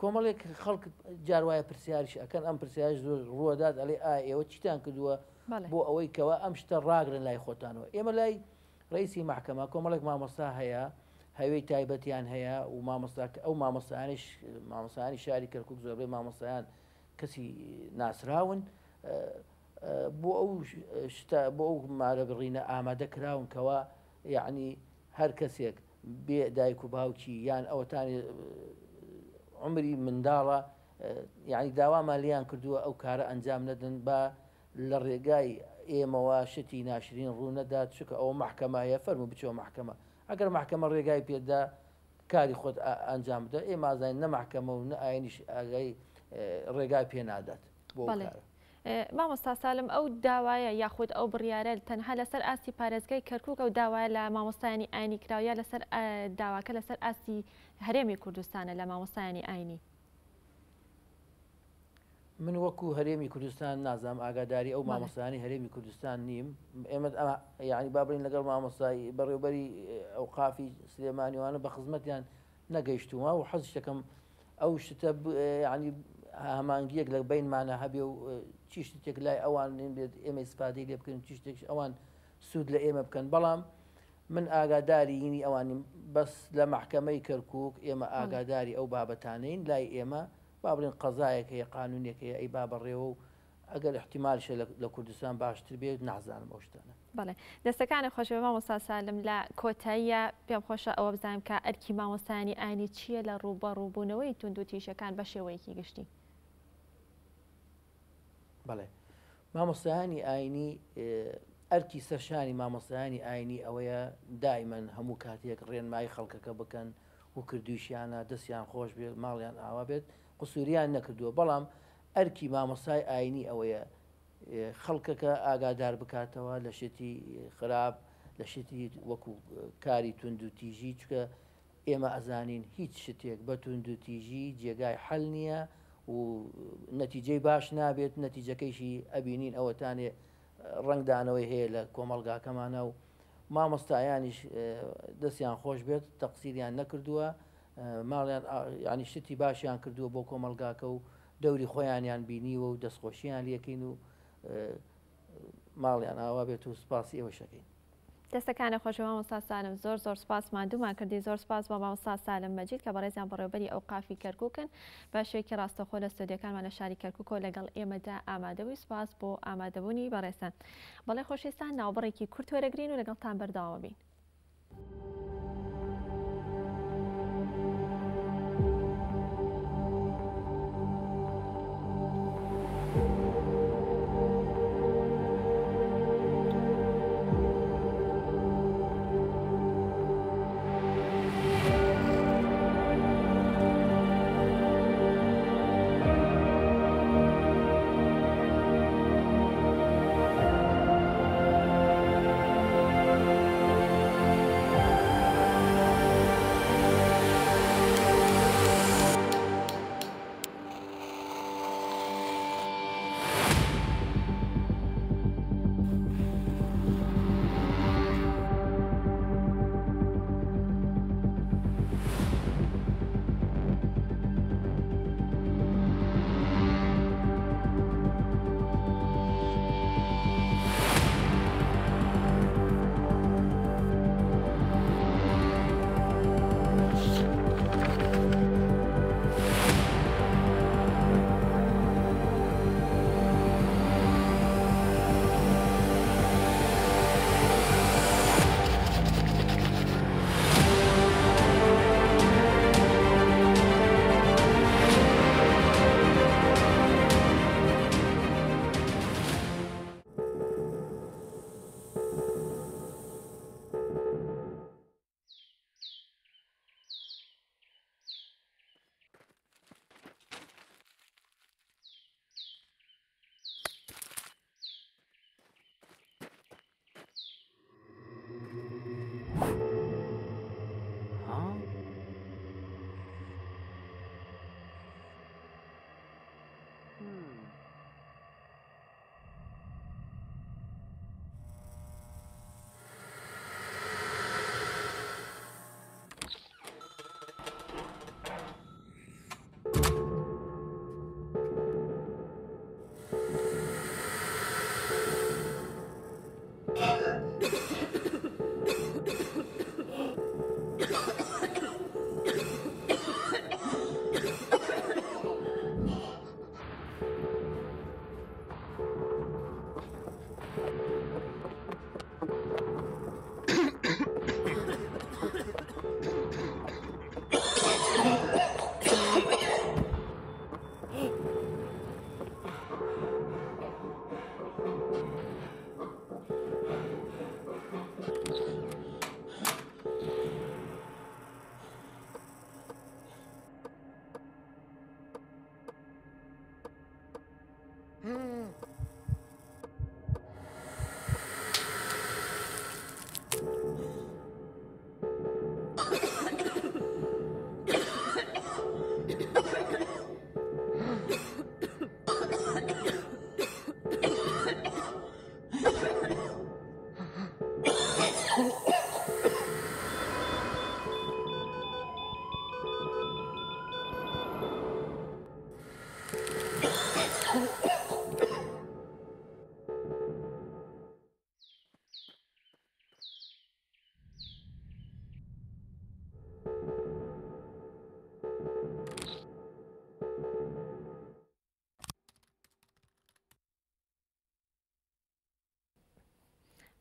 [SPEAKER 2] کۆمەڵێک خەڵک جار وایە پرسیاریش ئەکەن ئەم پرسیارش زۆر ڕووەدات ئەڵێ ئا ئێوە چیتان کردووە بۆ ئەوەی کەوا ئەم شتە ڕاگرن لای خۆتانەوە ئێمە لای ڕئیسی مەحکەمە کۆمەڵێک مامۆستا هەیە هەوێی تایبەتیان هەیە و مامۆستا ئەو مامۆستایانش مامۆستایانی شاری کەرکک زۆربەی مامۆستایان کەسی ناسراون بۆ ئەو شتە بۆ ئەو مارە بڕینە ئامادە کراون کەوا یعنی هەر کەسێک بێ دایک و باوکی یان ئەوەتانی عومری منداڵە یعنی داوامان لیان کردووە ئەو کارە ئەنجام نەدەن با لە ڕێگای ئێمەوە شتی ناشرین ڕوو نەدات چونکە ئەوە مەحکەمە هەیە فەرموو بچۆ مەحکەمە ئەگەر مەحکەمە ڕێگای پێدا کاری خۆت ئەنجام بدە ئێمە ئازانین نە مەحکەمە و نە ئاینیش ئاگای ڕێگای پێ نادات بۆ کارە.
[SPEAKER 1] مامۆستا سالم ئەو داوایە یاخود ئەو بڕیارە تەنها لەسەر ئاستی پارێزگای کەرکوک ئەو داوایە لە مامۆستایانی ئاینی کراوە یا لەسەر داواکە لەسەر ئاستی هەرێمی کوردستانە لە مامۆستایانی ئاینی؟
[SPEAKER 2] من وەکو هەرێمی کوردستان نازانم ئاگاداری ئەو مامۆستایانی هەرێمی کوردستان نیم ئێمە یعنی با بڵین لەگەڵ مامۆستای بەڕێوبەری ئەوقافی سلێمانیوانە بە خزمەتیان نەگەیشتوومە و حەزیش دەکەم ئەو شتە یعنی هەمانگیەک لە بینمانە هەبێ و چی شتێک لای ئەوان بێت ئێمە ئیسفادەی لێ بکەین چی شتێک ئەوان سوود لە ئێمە بکەن بەڵام من ئاگاداری ینی ئەوانیم بەس لە مەحکەمەی کەرکک ئێمە ئاگاداری ئەو بابەتانەین لای ئێمە با بڵێن قەزایەک هەیە قانونێک هەیە ئەی با بەڕێوە و ئەگەر احتیمالشە لە کوردستان باشتر بێت نازانم ئەو شتانە.
[SPEAKER 1] بەڵێ دەستەکانت خۆش بێ مامۆستا سالم لە کۆتاییا پێم خۆشە ئەوە بزانم کە ئەرکی مامۆستایانی ئاینی چییە لە ڕووبەڕووبوونەوەی توندوتیژیەکان بە شێوەیەکی گشتی؟
[SPEAKER 2] بەڵێ مامۆستایانی ئاینی ئەرکی سەرشانی مامۆستایانی ئاینی ئەوەیە دائیمەن هەموو کاتێک ڕێنمایی خەڵکەکە بکەن و کردوویشیانە دەستیان خۆش بێت ماڵیان ئاوا بێت قسوریان نەکردووە بەڵام ئەرکی مامۆستای ئاینی ئەوەیە خەڵکەکە ئاگادار بکاتەوە لە شتی خراپ لە شتی وەکو کاری توندوتیژی چکە ئێمە ئەزانین هیچ شتێک بە توندوتیژی جێگای حەل نییە و نەتیجەی باش نابێت، نەتیجەکەیشی ئەبینین ئەوەتانێ ڕەنگدانەوەی هەیە لە کۆمەڵگاکەمانە و مامۆستایانیش دەستیان خۆش بێت تەقسیریان نەکردووە، ماڵیان یانی شتی باشیان کردووە بۆ کۆمەڵگاکە و دەوری خۆیانیان بینیوە و دەستخۆشیان لەکەین و ماڵیان ئاوا بێت و سپاسی ئێوەش ئەکەین.
[SPEAKER 1] دەستەکانت خۆش بێ مامۆستا سالم زۆر زۆر سپاس ماندوومان کردی زۆر سپاس بۆ مامۆستا سالم مەجید کە بەڕێزیان بەڕێوبەری ئەوقافی کەرکوکن بە شێوەیەکی ڕاستەوخۆ لە ستۆدیۆکانمان لە شاری کەرکوکەوە لەگەڵ ئێمەدا ئامادەبووی سپاس بۆ ئامادەبوونی بەڕێزتان بەڵێ خۆشەویستان ناوبڕێکی کورت وەرەگرین و لەگەڵتان بەردەوامە بین.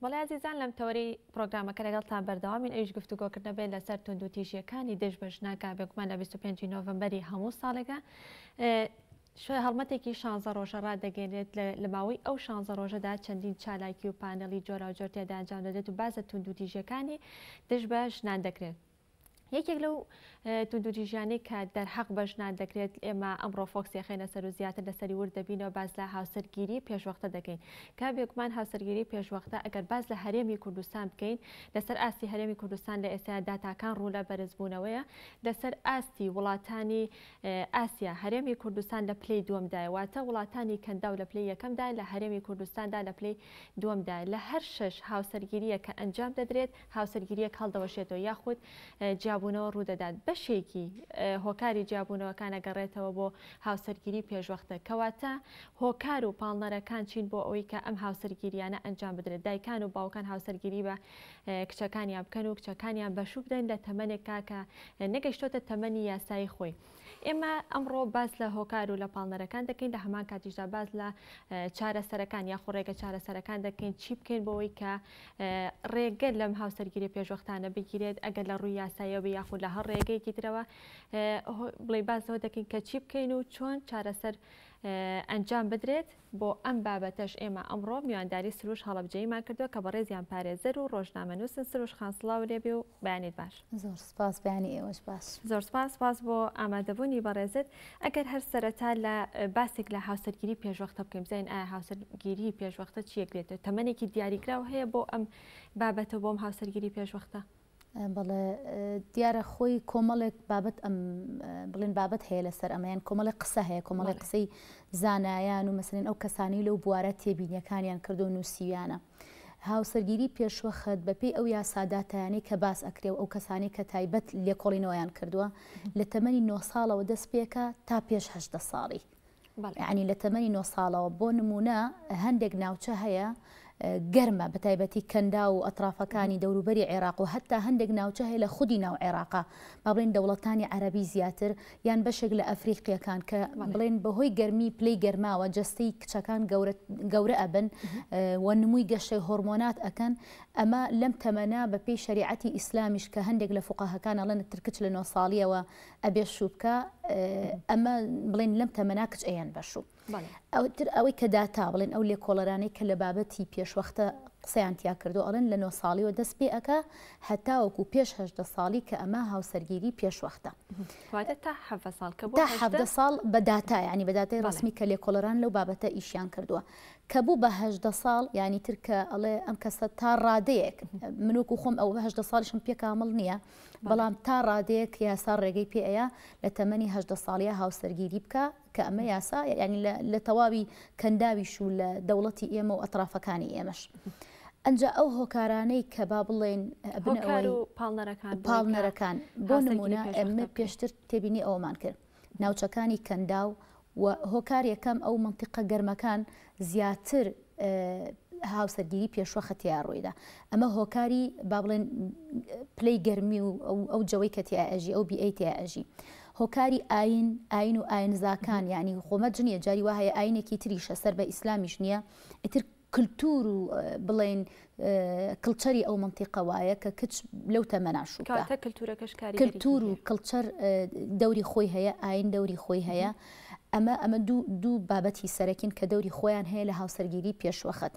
[SPEAKER 1] بەڵێ ئازیزان لەم تەوەرەی پرۆگرامەکە لەگەڵتان بەردەوامین ئەویش گفتوگۆکردنە بێت لەسەر توندوتیژیەکانی دژ بە ژنان کە بێگومان لە 25 نۆڤەمبەری هەموو ساڵێکە هەڵمەتێکی شانزە ڕۆژە ڕادەگەێنێت لە ماوەی ئەو شانزە ڕۆژەدا چەندین چالاکی و پانێڵی جۆراوجۆر تێدا ئەنجام دەدرێت و باس لە توندوتیژیەکانی دژ بە ژنان دەکرێت. یەکێک لەو توندوتیژیانەی کە دەرحەق بە ژنان دەکرێت ئێمە ئەمڕۆ فۆکسی ئەخەینە سەر و زیاتر لەسەری ورد دەبینەوە باس لە هاوسەرگیری پێشوەختە دەکەین کە بێگومان هاوسەرگیری پێشوەختە ئەگەر باس لە هەرێمی کوردستان بکەین لەسەر ئاستی هەرێمی کوردستان لە ئێستا داتاکان ڕوو لە بەرزبوونەوەیە لەسەر ئاستی وڵاتانی ئاسیا هەرێمی کوردستان لە پلەی دووەمدایە واتە وڵاتانی کەنداو لە پلەی یەکەمدا لە هەرێمی کوردستاندا لە پلەی دووەمدایە لە هەر شەش هاوسەرگیرییەک کە ئەنجام دەدرێت هاوسەرگیرییەک هەڵدەوەشێتەوە یاخود جیابوونەوە ڕوودەدات، بەشێکی هۆکاری جیابوونەوەکان ئەگەڕێتەوە بۆ هاوسەرگیری پێشوەختە، کەواتە هۆکار و پاڵنەرەکان چین بۆ ئەوەی کە ئەم هاوسەرگیرییانە ئەنجام بدرێت، دایکان و باوکان هاوسەرگیری بە کچەکانیان بکەن و کچەکانیان بەشوو بدەن لە تەمەنێکا کە نەگەیشتۆتە تەمەنی یاسایی خۆی. ئێمە ئەمڕۆ باس لە هۆکار و لە پاڵنەرەکان دەکەین، لە هەمان کاتیشدا باس لە چارەسەرەکان یاخۆ ڕێگە چارەسەرەکان دەکەین، چی بکەین بۆ ئەوەی کە ڕێگە لەم هاوسەرگیری پێشوەختانە بگیرێت ئەگەر لە ڕووی یاساییەوە بێ یاخود لە هەر ڕێگەیەکی ترەوە بڵێ باس لەوە دەکەین کە چی بکەین و چۆن چارەسەر ئەنجام بدرێت. بۆ ئەم بابەتەش ئێمە ئەمڕۆ میوانداری سروش هەڵەبجەییمان کردووە کە بەڕێزیان پارێزەر و ڕۆژنامەنووسن. سروش خان سڵاو لێبێ و بەیانیت باش.
[SPEAKER 3] زۆر سپاس، بەیانی ئێوەش باش.
[SPEAKER 1] زۆر سپاس، سپاس بۆ ئامادەبوونی بەڕێزت. ئەگەر هەر سەرەتا لە باسێک لە هاوسەرگیری پێشوەختە بکەین، بزانین ئایا هاوسەرگیری پێشوەختە چییەک لێتە؟ تەمەنێکی دیاریکراو هەیە بۆ ئەم بابەتە بۆ ئەم هاوسەرگیری پێشوەختە؟
[SPEAKER 3] بەڵێ دیارە خۆی کۆمەڵێک بابەت ئەم بڵێن بابەت هەیە لەسەر ئەمەیان کۆمەڵێک قسە هەیە کۆمەڵێک قسەی زانایان و مەسەلەن ئەو کەسانی لەو بوارە تێبینیەکانیان کردو نووسیویانە. هاوسەرگیری پێشوەخت بەپێی ئەو یاسا داتایانەی کە باس ئەکرێ و ئەو کەسانەی کە تایبەت لێکۆڵینەوەیان کردووە لە تەمەنی نۆ ساڵەوە دەست پێکا تا پێش 18 ساڵی. یانی لە تەمەنی نۆ ساڵەوە بۆ نموونە هەندێک ناوچە هەیە گەرمە بە تایبەتی کەنداو و ئەترافەکانی دەوروبەری عێراق و هەتا هەندێک ناوچە هەیە لە خودی ناو عێراقا با بڵێن دەوڵەتانی عەرەبی زیاتر یان بەشێک لە ئەفریقیەکان کە بڵێن بەهۆی گەرمی پلەی گەرماوە جەستەی کچەکان گەورە ئەبن و نمووی گەشەی هۆرمۆنات ئەکەن ئەمە لەم تەمەنە بە پێی شەریعەتی ئیسلامیش کە هەندێک لە فوقەهەکان ئەڵێن تر کچ لە نۆ ساڵیەوە ئەبێ شوو بکا ئەمە بڵێن لەم تەمەنا کچ ئەیەن بە شوو ئەوتر ئەوەی کە داتا بڵێن ئەو لێکۆڵەرانەی کە لە بابەتی پێشوەختە قسەیان تیا کردو ئەڵێن لە نۆ ساڵیەوە دەست پێ ئەکا هەتاوەکو پێش 18 ساڵی کە ئەمە هاوسەرگیری پێشوەختە
[SPEAKER 1] تا حەڤدە ساڵ کە
[SPEAKER 3] تا حەڤدە ساڵ بە داتا یعنی بە داتای ڕەسمی کە لێکۆڵەران لەو بابەتە ئیشیان کردووە کە بوو بە 18 ساڵ یعنی تر کە ئەڵێ ئەم کەسە تا ڕادەیەک من وەکو خۆم ئەو 18 ساڵیشم پێ کامڵ نییە بەڵام تا ڕادەیەک یاسا ڕێگەی پێ ئەیا لە تەمەنی 18 ساڵیە هاوسەرگیری بکا کە ئەمە یاسا یانی لە تەواوی کەنداویش و لە دەوڵەتی ئێمە و ئەترافەکانی ئێمەش. ئەنجا ئەو هۆکارانەی کە با بڵێین ئەبنە
[SPEAKER 1] هۆکار و پاڵنەرەکان بۆ
[SPEAKER 3] پاڵنەرەکان بۆ نمونە ئێمە پێشتر تێبینی ئەوەمان کرد ناوچەکانی کەنداو و هۆکار یەکەم ئەو مەنتیقە گەرمەکان زیاتر هاوسەرگیری پێشوەخت تیا ڕوویدا ئەمە هۆکاری با بڵێن پلەی گەرمی و ئەو جەوەی کە تیا ئەژی ئەو بیئەی تیا ئەژی هۆکاری ئاین ئاین و ئاینزاکان یعنی خۆمەرج نییە جاری وا هەیە ئاینێکی تریشە سەر بە ئیسلامیش نییە ئیتر کلتور و بڵێن کڵچەری ئەو مەنتیقە وایە کە کچ لەو تەمەنا شوو بکا.
[SPEAKER 1] کەواتە کلتورەکەش کاریگەریی
[SPEAKER 3] کلتور و
[SPEAKER 1] هەیە.
[SPEAKER 3] کڵچەر دەوری خۆی هەیە، ئاین دەوری خۆی هەیە. ئەمە ئەمە دوو دوو بابەتی سەرەکین کە دەوری خۆیان هەیە لە هاوسەرگیری پێشوەخت.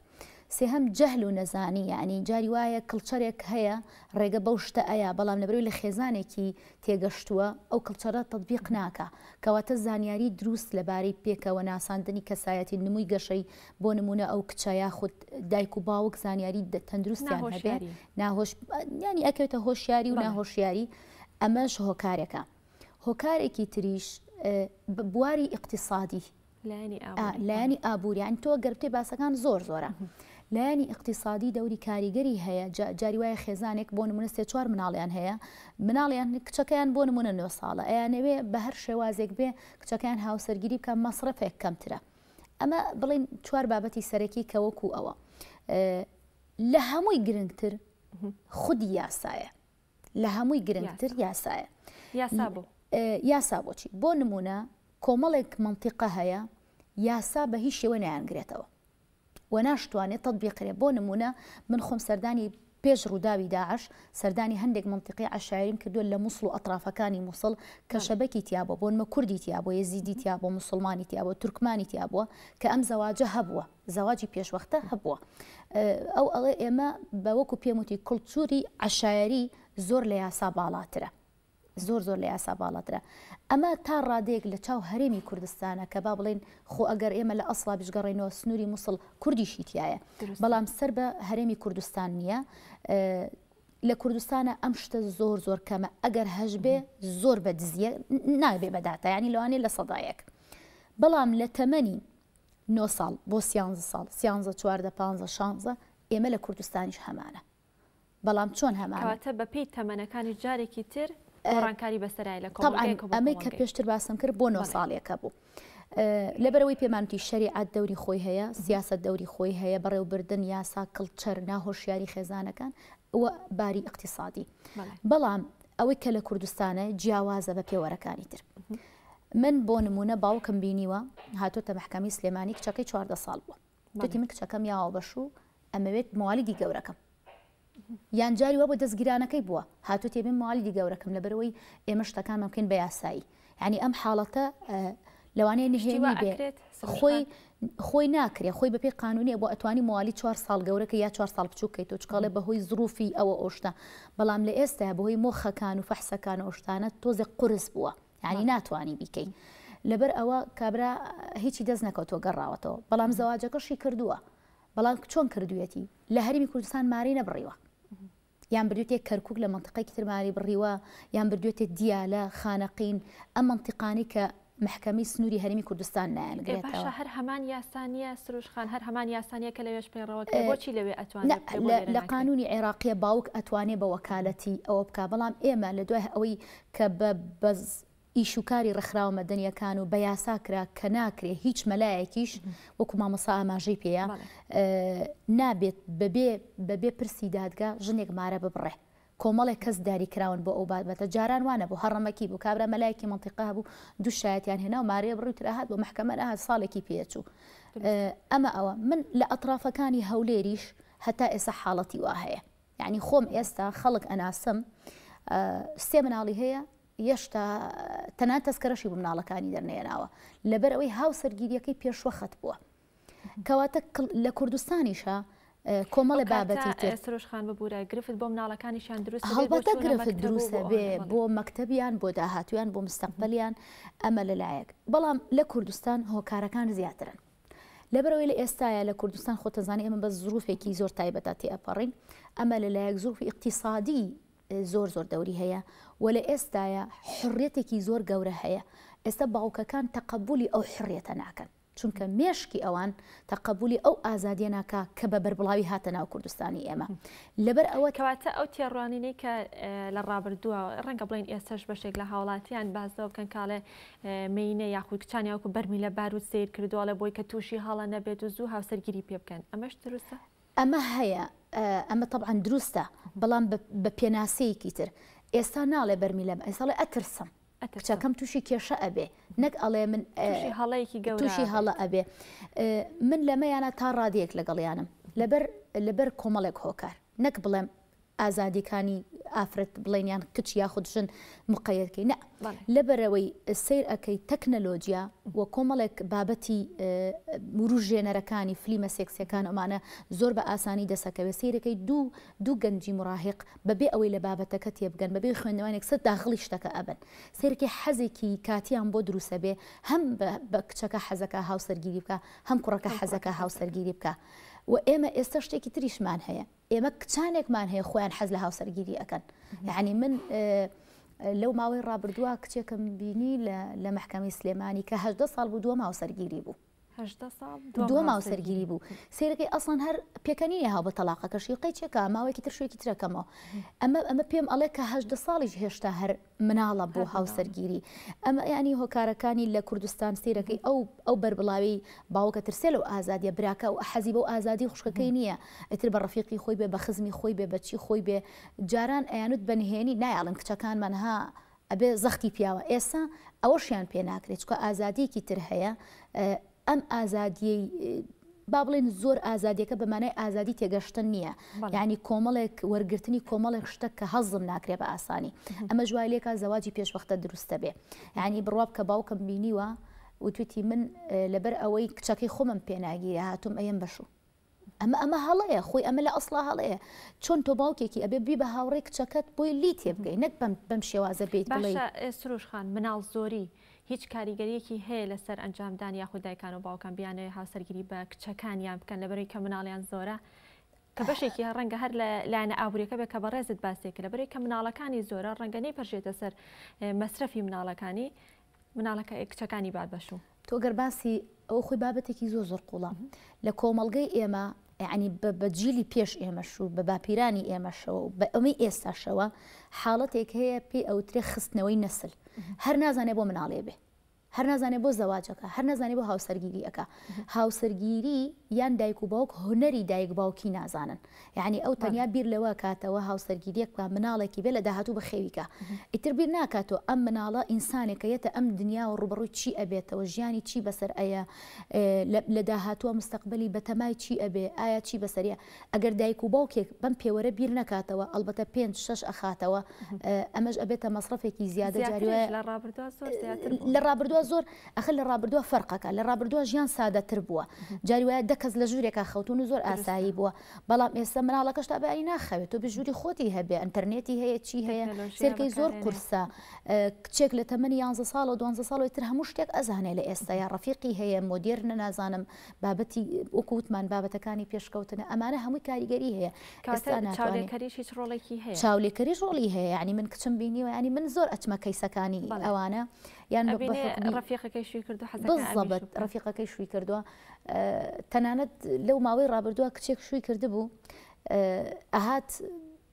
[SPEAKER 3] سێهەم جەهل و نەزانی یەعنی جاری وایە کڵچەرێک هەیە ڕێگە بەو شتە ئەیا بەڵام لەبەرئەوەی لە خێزانێکی تێگەشتووە ئەو کڵچەرە تەتبیق ناکا کەواتە زانیاری دروست لەبارەی پێکەوە ناساندنی کەسایەتی نمووی گەشەی بۆ نموونە ئەو کچە یاخود دایک و باوک زانیاری تەندروستیان هەبێ ناهۆش یانی ئەکەوێتە هۆشیاری و ناهۆشیاری ئەمەش هۆکارێکە هۆکارێکی تریش بواری ئیقتیسادی لایەنی ئابووری یانی تۆ گەر بتێ باسەکان زۆر زۆرە لایەنی ئیقتیسادی دەوری کاریگەری هەیە جاری وایە خێزانێک بۆ نمونە سێ چوار مناڵیان هەیە مناڵیان کچەکەیان بۆ نمونە نۆ ساڵە ئەیانەوێ بە هەر شێوازێک بێ کچەکەیان هاوسەرگیری بکە مەسرەفێک کەمترە ئەمە بڵین چوار بابەتی سەرەکی کە وەکو ئەوە لە هەمووی گرنگتر خودی یاسایە لە هەمووی گرنگتر یاسایە.
[SPEAKER 1] یاسا بۆ؟
[SPEAKER 3] یاسا بۆچی؟ بۆ نموونە کۆمەڵێک مەنتیقە هەیە یاسا بە هیچ شێوە نایانگرێتەوە و ناشتوانێت تەتبیق کرێ بۆ نموونە من خۆم سەردانی پێش ڕووداوی داعش سەردانی هەندێک مەنتیقەی عەشایریم کردووە لە موسڵ و ئەترافەکانی موسڵ کە شەبەکی تیا بووە بۆ نمە کوردی تیا بووە یەزیدی تیا بووە موسڵمانی تیا بووە تورکمانی تیا بووە کە ئەم زەواجە هەبووە زەواجی پێشوەختە هەبووە. ئەو ئەڵێ ئێمە بە وەکو پێم وتی کڵتوری عەشایەری زۆر لە یاسا باڵاترە. زۆر زۆر لە یاسا باڵاترە. ئەمە تا ڕادەیەک لە چاو هەرێمی کوردستانە کە با بڵێین خۆ ئەگەر ئێمە لە ئەسڵا بشگەڕێینەوە سنووری موسڵ کوردیشی تیایە بەڵام سەر بە هەرێمی کوردستان نییە. لە کوردستانە ئەم شتە زۆر زۆر کەمە ئەگەر هەشبێ زۆر بە دزیە نابێ بە داتا یانی لەوانەیە 1%. بەڵام لە تەمەنی 9 ساڵ بۆ سیانزە ساڵ سیانزە چواردە پانزە شانزە ئێمە لە کوردستانیش هەمانە. بەڵام چۆن هەمانە؟
[SPEAKER 1] کەواتە بەپێی تەمەنەکانیش جارێکی تر گۆڕانکاری بەسەرای لە کۆمەڵگەیەکەوە بۆ
[SPEAKER 3] تەبعەن ئەمەی کە
[SPEAKER 1] کۆمەڵگەی.
[SPEAKER 3] پێشتر باسم کرد بۆ نۆ
[SPEAKER 1] بەڵێ.
[SPEAKER 3] ساڵیەکە بوو. لەبەرئەوەی پێمان وتی شەریعەت دەوری خۆی هەیە، سیاسەت دەوری خۆی هەیە، بەڕێوەبردن، یاسا، کڵچەر، ناهۆشیاری خێزانەکان و باری ئیقتیسادی.
[SPEAKER 1] بەڵێ.
[SPEAKER 3] بەڵام ئەوەی کە لە کوردستانە جیاوازە بە پێوەرەکانی تر. من بۆ نموونە باوکم بینیوە هاتۆتە مەحکەمەی سلێمانی کچەکەی 14 ساڵ بووە. وتی من کچەکەم یاوە بە شوو ئەمەوێت موالیدی گەورەکەم. یان جاری وا بۆ دەستگیرانەکەی بووە هاتووە بێ موالیدی گەورەکەم لەبەرەوەی ئێمە شتەکانمان بکەین بە یاسایی. یعنی ئەم حاڵەتە لەوانەیە نهێنی بێ خۆی خۆی ناکرێ خۆی بەپێی قانونیە بۆ ئەتوانی موالی چوار ساڵ گەورەکە یا چوار ساڵ بچووکەیتەوە چکاڵێ بەهۆی زروفی ئەوە ئۆشتە بەڵام لە ئێستا بەهۆی مۆخەکان و فەحسەکان و ئەوشتانە تۆزێک قورس بووە یعنی ناتوانی بیکەی لەبەر ئەوە کابرا هیچی دەست نەکەوتووە گەڕاوەتەوە بەڵام زەواجەکەشی کردووە بەڵام چۆن کردوویەتی لە هەرمی کوردستان ماری نەبڕیوە یان بردوێتێ کەرکک لە منتیقەیەکی تر ماری بڕیوە یان بردوێتێ دیالە خانەقین ئەم منتیقانی کە محکەمەی سنووری هەرێمی کوردستان نایانگرێتەوە.
[SPEAKER 1] باشە هەر هەمان یاسا نییە سروش خان هەر هەمان یاسا نییە کە لەوێش پەیڕەوە کرێ بۆچی لەوێ ئەتوانێ بکرێ بۆ لێرە
[SPEAKER 3] لە
[SPEAKER 1] ناکرێ؟
[SPEAKER 3] قانوونی عێراقیە باوک ئەتوانێ بە وەکالەتی ئەوە بکا بەڵام ئێمە لە دوای ئەوەی کە بە بە ئیش و کاری ڕێکخراوە مەدەنیەکان و بە یاسا کرا کە ناکرێ هیچ مەلایەکیش وەکو مامۆستا ئاماژەی پێیە نابێت بەبێ بەبێ پرسی دادگا ژنێک مارە ببڕێ کۆمەڵێک کەس دیاری کراون بۆ ئەو بابەتە جاران وا نەبوو هەڕەمەکی بوو کابرا مەلایەکی مەنتیقە هەبوو دوو شایەتیان هێنا و مارەیە بڕی و تر ئەهات بۆ مەحکەمە نەهات ساڵێکی پێچوو ئەمە ئەوە من لە ئەترافەکانی هەولێریش هەتا ئێستا حاڵەتی وا هەیە یعنی خۆم ئێستا خەڵک ئەناسم سێ مناڵی هەیە یەشتا تەنانەت تەسکەرەشی بۆ مناڵەکانی دەرنەیەناوە لەبەر ئەوەی هاوسەرگیریەکەی پێشوەخت بووە کەواتە لە کوردستانیشە کۆمەڵە بابەتی تر
[SPEAKER 1] سروش خان ببورە گرفت بۆ مناڵەکانیشیان دروست
[SPEAKER 3] هەڵبەتە گرفت دروستە بێ بۆ مەکتەبیان بۆ داهاتویان بۆ مستەقبەلیان ئەمە لەلایەک بەڵام لە کوردستان هۆکارەکان زیاترن لەبەرئەوەی لە ئێستایا لە کوردستان خۆتەزانی ئێمە بە زروفێکی زۆر تایبەتا تێئەپەڕین ئەمە لەلایەک زروفی ئیقتیسادی زۆر زۆر دەوری هەیە و لە ئێستایا حڕیەتێکی زۆر گەورە هەیە ئێستا باوکەکان تەقەبولی ئەو حڕیەتە ناکەن چونکە مێشکی ئەوان تەقەبولی ئەو ئازادیە ناکا کە بە بەربڵاوی هاتە ناو کوردستانی ئێمە لەبەر ئەوە
[SPEAKER 1] کەواتە ئەو تێڕوانینەی کە لە ڕابردووە ڕەنگە بڵێین ئێستاش بەشێک لە هاوڵاتیان باس لەوە بکەن کاڵێ مێینە یاخود کچان یاوەکو بەرمیلە باروت سەیر کردووە ئەڵێ بۆی کە تووشی هەڵە نەبێت و زوو هاوسەرگیری پێ بکەن ئەمەش دروستە؟
[SPEAKER 3] ئەمە هەیە ئەمە تەبعەن دروستە بەڵام بە پێناسەیەکی تر ئێستا ناڵێ بەرمیلە ئێستا ئەڵێ ئەترسم کچەکەم تووشی کێشە ئەبێ نەک ئەڵێ من
[SPEAKER 1] تووشی هەڵەیەکی گەورە
[SPEAKER 3] تووشی هەڵە ئەبێ من لەمەیانە تا ڕادەیەک لەگەڵیانم لەبەر لەبەر کۆمەڵێک هۆکار نەک بڵێم ئازادیکانی ئافرەت بڵێن یان کچ یاخود ژن مقەیەت کەی نا لەبەرئەوەی سەیر ئەکەی تەکنەلۆجیا و کۆمەڵێک بابەتی وروژێنەرەکانی فلیمە سێکسیەکان ئەمانە زۆر بە ئاسانی دەسەکەوێت سەیرەکەی دوو دوو گەنجی مراهق بەبێ ئەوەی لە بابەتەکە تێبگەن بەبێ خوێندنەوانێک سەر داخڵی شتەکە ئەبن سەیرەکەی حەزێکی کاتیان بۆ دروستە بێ هەم بە کچەکە حەزەکە هاوسەرگیری بکە هەم کوڕەکە حەزەکە هاوسەرگیری بکە و ئێمە ئێستا شتێکی تریشمان هەیە ئێمە کچانێکمان هەیە خۆیان حەز لە هاوسەرگیری ئەکەن یعنی من لەو ماوەی ڕابردووە کچێکم بینی لە مەحکەمەی سلێمانی کە هەدە ساڵ بوو دووەم هاوسەرگیری بوو دووەم هاوسەرگیری بوو سیرەکەی ئەسڵەن هەر پێکەنینی هاو بە تەلاقەکەشی قەی چێکە ماوەیەکی تر شوێکی ترەکەمەوە ئەمە ئەمە پێم ئەڵێ کە هەدە ساڵیش هێشتا هەر مناڵە بۆ هاوسەرگیری ئەمە یانی هۆکارەکانی لە کوردستان سەیرەکەی ئەو ئەو بەربڵاوی باوکە ترسێ لەو ئازادیە براکە و حەزی بەو ئازادی خوشکەکەی نییە ئیتر بە ڕەفیقی خۆی بێ بە خزمی خۆی بێ بەچی خۆی بێ جاران ئەیانوت بە نهێنی نایەڵن کچەکانمان ها ئەبێ زەختی پیاوە ئێسا ئەوەشیان پێ ناکرێت چکە ئازادیەکی تر هەیە ئەم ئازادیەی با بڵێن زۆر ئازادیەکە بە مانای ئازادی تێگەشتن نییە یعنی کۆمەڵێک وەرگرتنی کۆمەڵێک شتە کە هەزم ناکرێ بە ئاسانی ئەمە ژوای لێکا زەواجی پێشوەختە دروستە بێ یعنی بڕوا بکە باوکم بینیوە وتوتی من لەبەر ئەوەی کچەکەی خۆمم پێناگیرە هاتوم ئەیەم بەشوو. ئەمە ئەمە هەڵەیە خۆی ئەمە لە ئەسڵا هەڵەیە چۆن تۆ باوکێکی ئەبێ بی بە هاوڕێی کچەکەت بۆی لی تێبگەی نەک بەم بەم شێوازە بێیت بڵێی.
[SPEAKER 1] باشە سروش خان مناڵ زۆری هیچ کاریگەریەکی هەیە لەسەر ئەنجامدان یاخود دایکان و باوکان بیانەوێ هاوسەرگیری بە کچەکانیان بکەن لەبەرەی کە مناڵیان زۆرە کە بەشێکی هەر ڕەنگە هەر لە لایەنە ئابووریەکە بێت کە بەڕێزت باسی کرد لەبەرەی کە مناڵەکانی زۆرە ڕەنگە نەیپەرژێتە سەر مەسرەفی مناڵەکانی مناڵەکە کچەکانی بات بەشوو.
[SPEAKER 3] تۆ گەر باسی ئەوە خۆی بابەتێکی زۆر زۆر قوڵە لە کۆمەڵگەی ئێمە یعنی بە جیلی پێش ئێمەش و بە باپیرانی ئێمەشەوە و بە ئەمەی ئێستاشەوە حاڵەتێک هەیە پێی ئەوترێ خستنەوەی نەسل هەر نازانێ بۆ مناڵێ بێ هەر نازانێ بۆ زەواجەکە هەر نازانێ بۆ هاوسەرگیری ئەکا هاوسەرگیری یان دایک و باوک هونەری دایک باوکی نازانن یعنی ئەو تەنیا بیر لەوە کاتەوە هاوسەرگیریەک بکا مناڵێکی بێ لە داهاتوو بەخێوی کا ئیتر بیر ناکاتەوە ئەم مناڵە ئینسانێکە یەتە ئەم دنیاوە ڕووبەڕووی چی ئەبێتەوە ژیانی چی بەسەر ئەیە لە داهاتووە مستەقبەلی بەتەمای چی ئەبێ ئایا چی بەسەریە ئەگەر دایک و باوکێک بەم پێوەرە بیر نەکاتەوە ئەڵبەتە پێنج شەش ئەخاتەوە ئەمەش ئەبێتە مەسرەفێکی زیادە جاری وایە
[SPEAKER 1] زیاتریش لە ڕابردووە زۆر زیاتر بوو.
[SPEAKER 3] لە ڕابردووە زۆر ئەخر لە ڕابردووە فەرقەکە لە ڕابردووە ژیان سادەتر بووە جاری وایە دە کەس لە ژوورێکا خەوتون و زۆر ئاسایی بووە بەڵام ئێستا مناڵەکەش تا بەیانی ناخەوێت تۆ بە ژووری خۆتی هەبێ ئەنتەرنێتی هەیە چی هەیە سێرکەی زۆر قورسە کچێک لە تەمەنی یانزە ساڵ و دوانزە ساڵەوەی تر هەموو شتێک ئەزانێ لە ئێستا یا ڕەفیقی هەیە مۆدێرنە نازانم بابەتی وەکو وتمان بابەتەکانی پێشکەوتنە ئەمانە هەمووی کاریگەری هەیە
[SPEAKER 1] ئێستا ناتوانێ چاولێکەریش هیچ ڕۆڵێکی هەیە
[SPEAKER 3] چاولێکەریش ڕۆڵی هەیە یعنی من کچم بینیوە یعنی من زۆر ئەچمە کەیسەکانی ئەوانە
[SPEAKER 1] یان ڕەفیقەکەی شووی کردو
[SPEAKER 3] بالضبط ڕەفیقەکەی شووی کردووە تەنانەت لەو ماوەی ڕابردووە کچێک شووی کردبوو ئەهات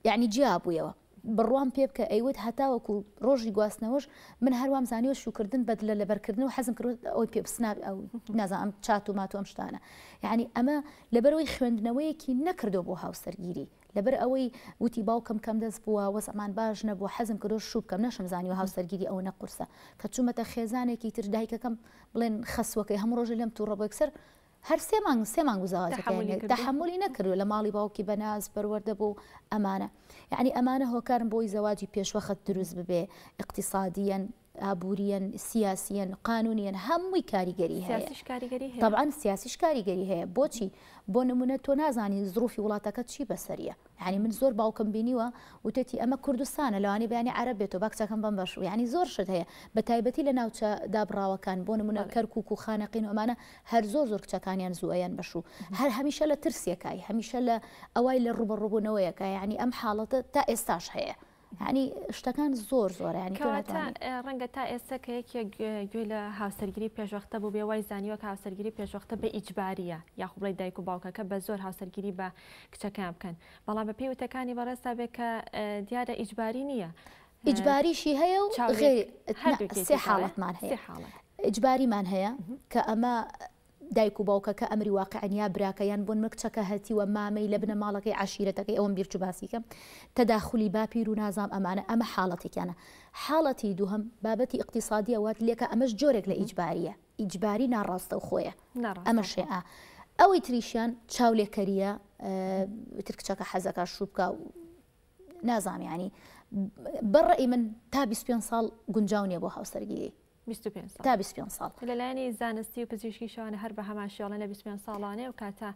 [SPEAKER 3] یعنی جیا بوویەوە بڕوام پێ بکە ئەیوت هەتاوەکو ڕۆژی گواستنەوەش من هەروام زانیوە شووکردن بەدلە لەبەرکردن و حەزم کرد ئەوەی پێ بسناب ئەو نازانم چات و مات و ئەم شتانە یعنی ئەمە لەبەرەوەی خوێندنەوەیەکی نەکردو بۆ هاوسەرگیری لەبەر ئەوەی وتی باوکم کەم دەست بووە وەزعمان باش نەبووە حەزم کردو شوو بکەم نەشم زانیوە هاوسەرگیری ئەوەنە قورسە کە چوومەتە خێزانێکی تر دایکەکەم بڵێن خەسوەکەی هەموو ڕۆژێ لێم تووڕە بوو یەکسەر هەر سێ مانگ سێ مانگ بوو زەواجەکەیان تەحەمولی نەکردووە لە ماڵی باوکی بەناز پەروەردە بوو ئەمانە یعنی ئەمانە هۆکارن بۆی زەواجی پێشوەخت دروست ببێ اقتصادیەن ئابووریەن سیاسیەن قانونیەن هەمووی کاریگەری هەیە
[SPEAKER 1] طبعا
[SPEAKER 3] سیاسیش کاریگەری هەیە بۆچی بۆ نمونە تۆ نازانی زروفی وڵاتەکە چی بەسەریە یانی من زۆر باوکم بینیوە وتێتی ئەمە کوردستانە لەوانەیە بەیانی عەرەب بێتەوە با کچەکەم بەم بەش یانی زۆر شت هەیە بە تایبەتی لە ناوچە دابڕاوەکان بۆ نمونە کەرکوک و خانەقین و ئەمانە هەر زۆر زۆر کچەکانیان زوو ئەیەن بەشوو هەر هەمیشە لە ترسێکای هەمیشە لە ئەوای لە ڕوبەڕوبوونەوەیەکە یانی ئەم حاڵەتە تا ئێستاش هەیە یانی شتەکان زۆر زۆرە یانی تۆ ناتوانی.
[SPEAKER 1] کەواتە ڕەنگە تا ئێستا کە یەکێک گوێی لە هاوسەرگیری پێشوەختە بووبێ وای زانیوە کە هاوسەرگیری پێشوەختە بە ئیجبارییە یاخو بڵێ دایک و باوکەکە بە زۆر هاوسەرگیری بە کچەکەیان بکەن بەڵام بە پێی وتەکانی بەڕێزتا بێ کە دیارە ئیجباری نییە.
[SPEAKER 3] ئیجباریشی هەیە و غەیری سێ حاڵەتمان هەیە ئیجباریمان هەیە کە ئەمە دایک و باوکەکە ئەمری واقیعن یا براکە یان بۆ نمونە کچەکە هەتیوە مامەی لە بنەماڵەکەی عەشیرەتەکەی ئەوەم بیر چوو باسی کەم تەداخولی باپیر و نازام ئەمانە ئەمە حاڵەتێکیانە حاڵەتی دووهەم بابەتی ئیقتیسادیە وات لێکە ئەمەش جۆرێک لە ئیجباریە ئیجباری ناڕاستەوخۆیە ئەمەشێ ئا ئەوەی تریشیان چاولێکەریە تر کچەکە حەزەکە شوو بکە نازانم یانی بەڕەئی من تا 25 ساڵ گونجاو نییە بۆ هاوسەرگیری
[SPEAKER 1] 25 ساڵ
[SPEAKER 3] تا 25 ساڵ.
[SPEAKER 1] لە لایەنی زانستی و پزیشکیشەوە هەر بە هەمان شێوە لە 25 ساڵانەیە و کاتە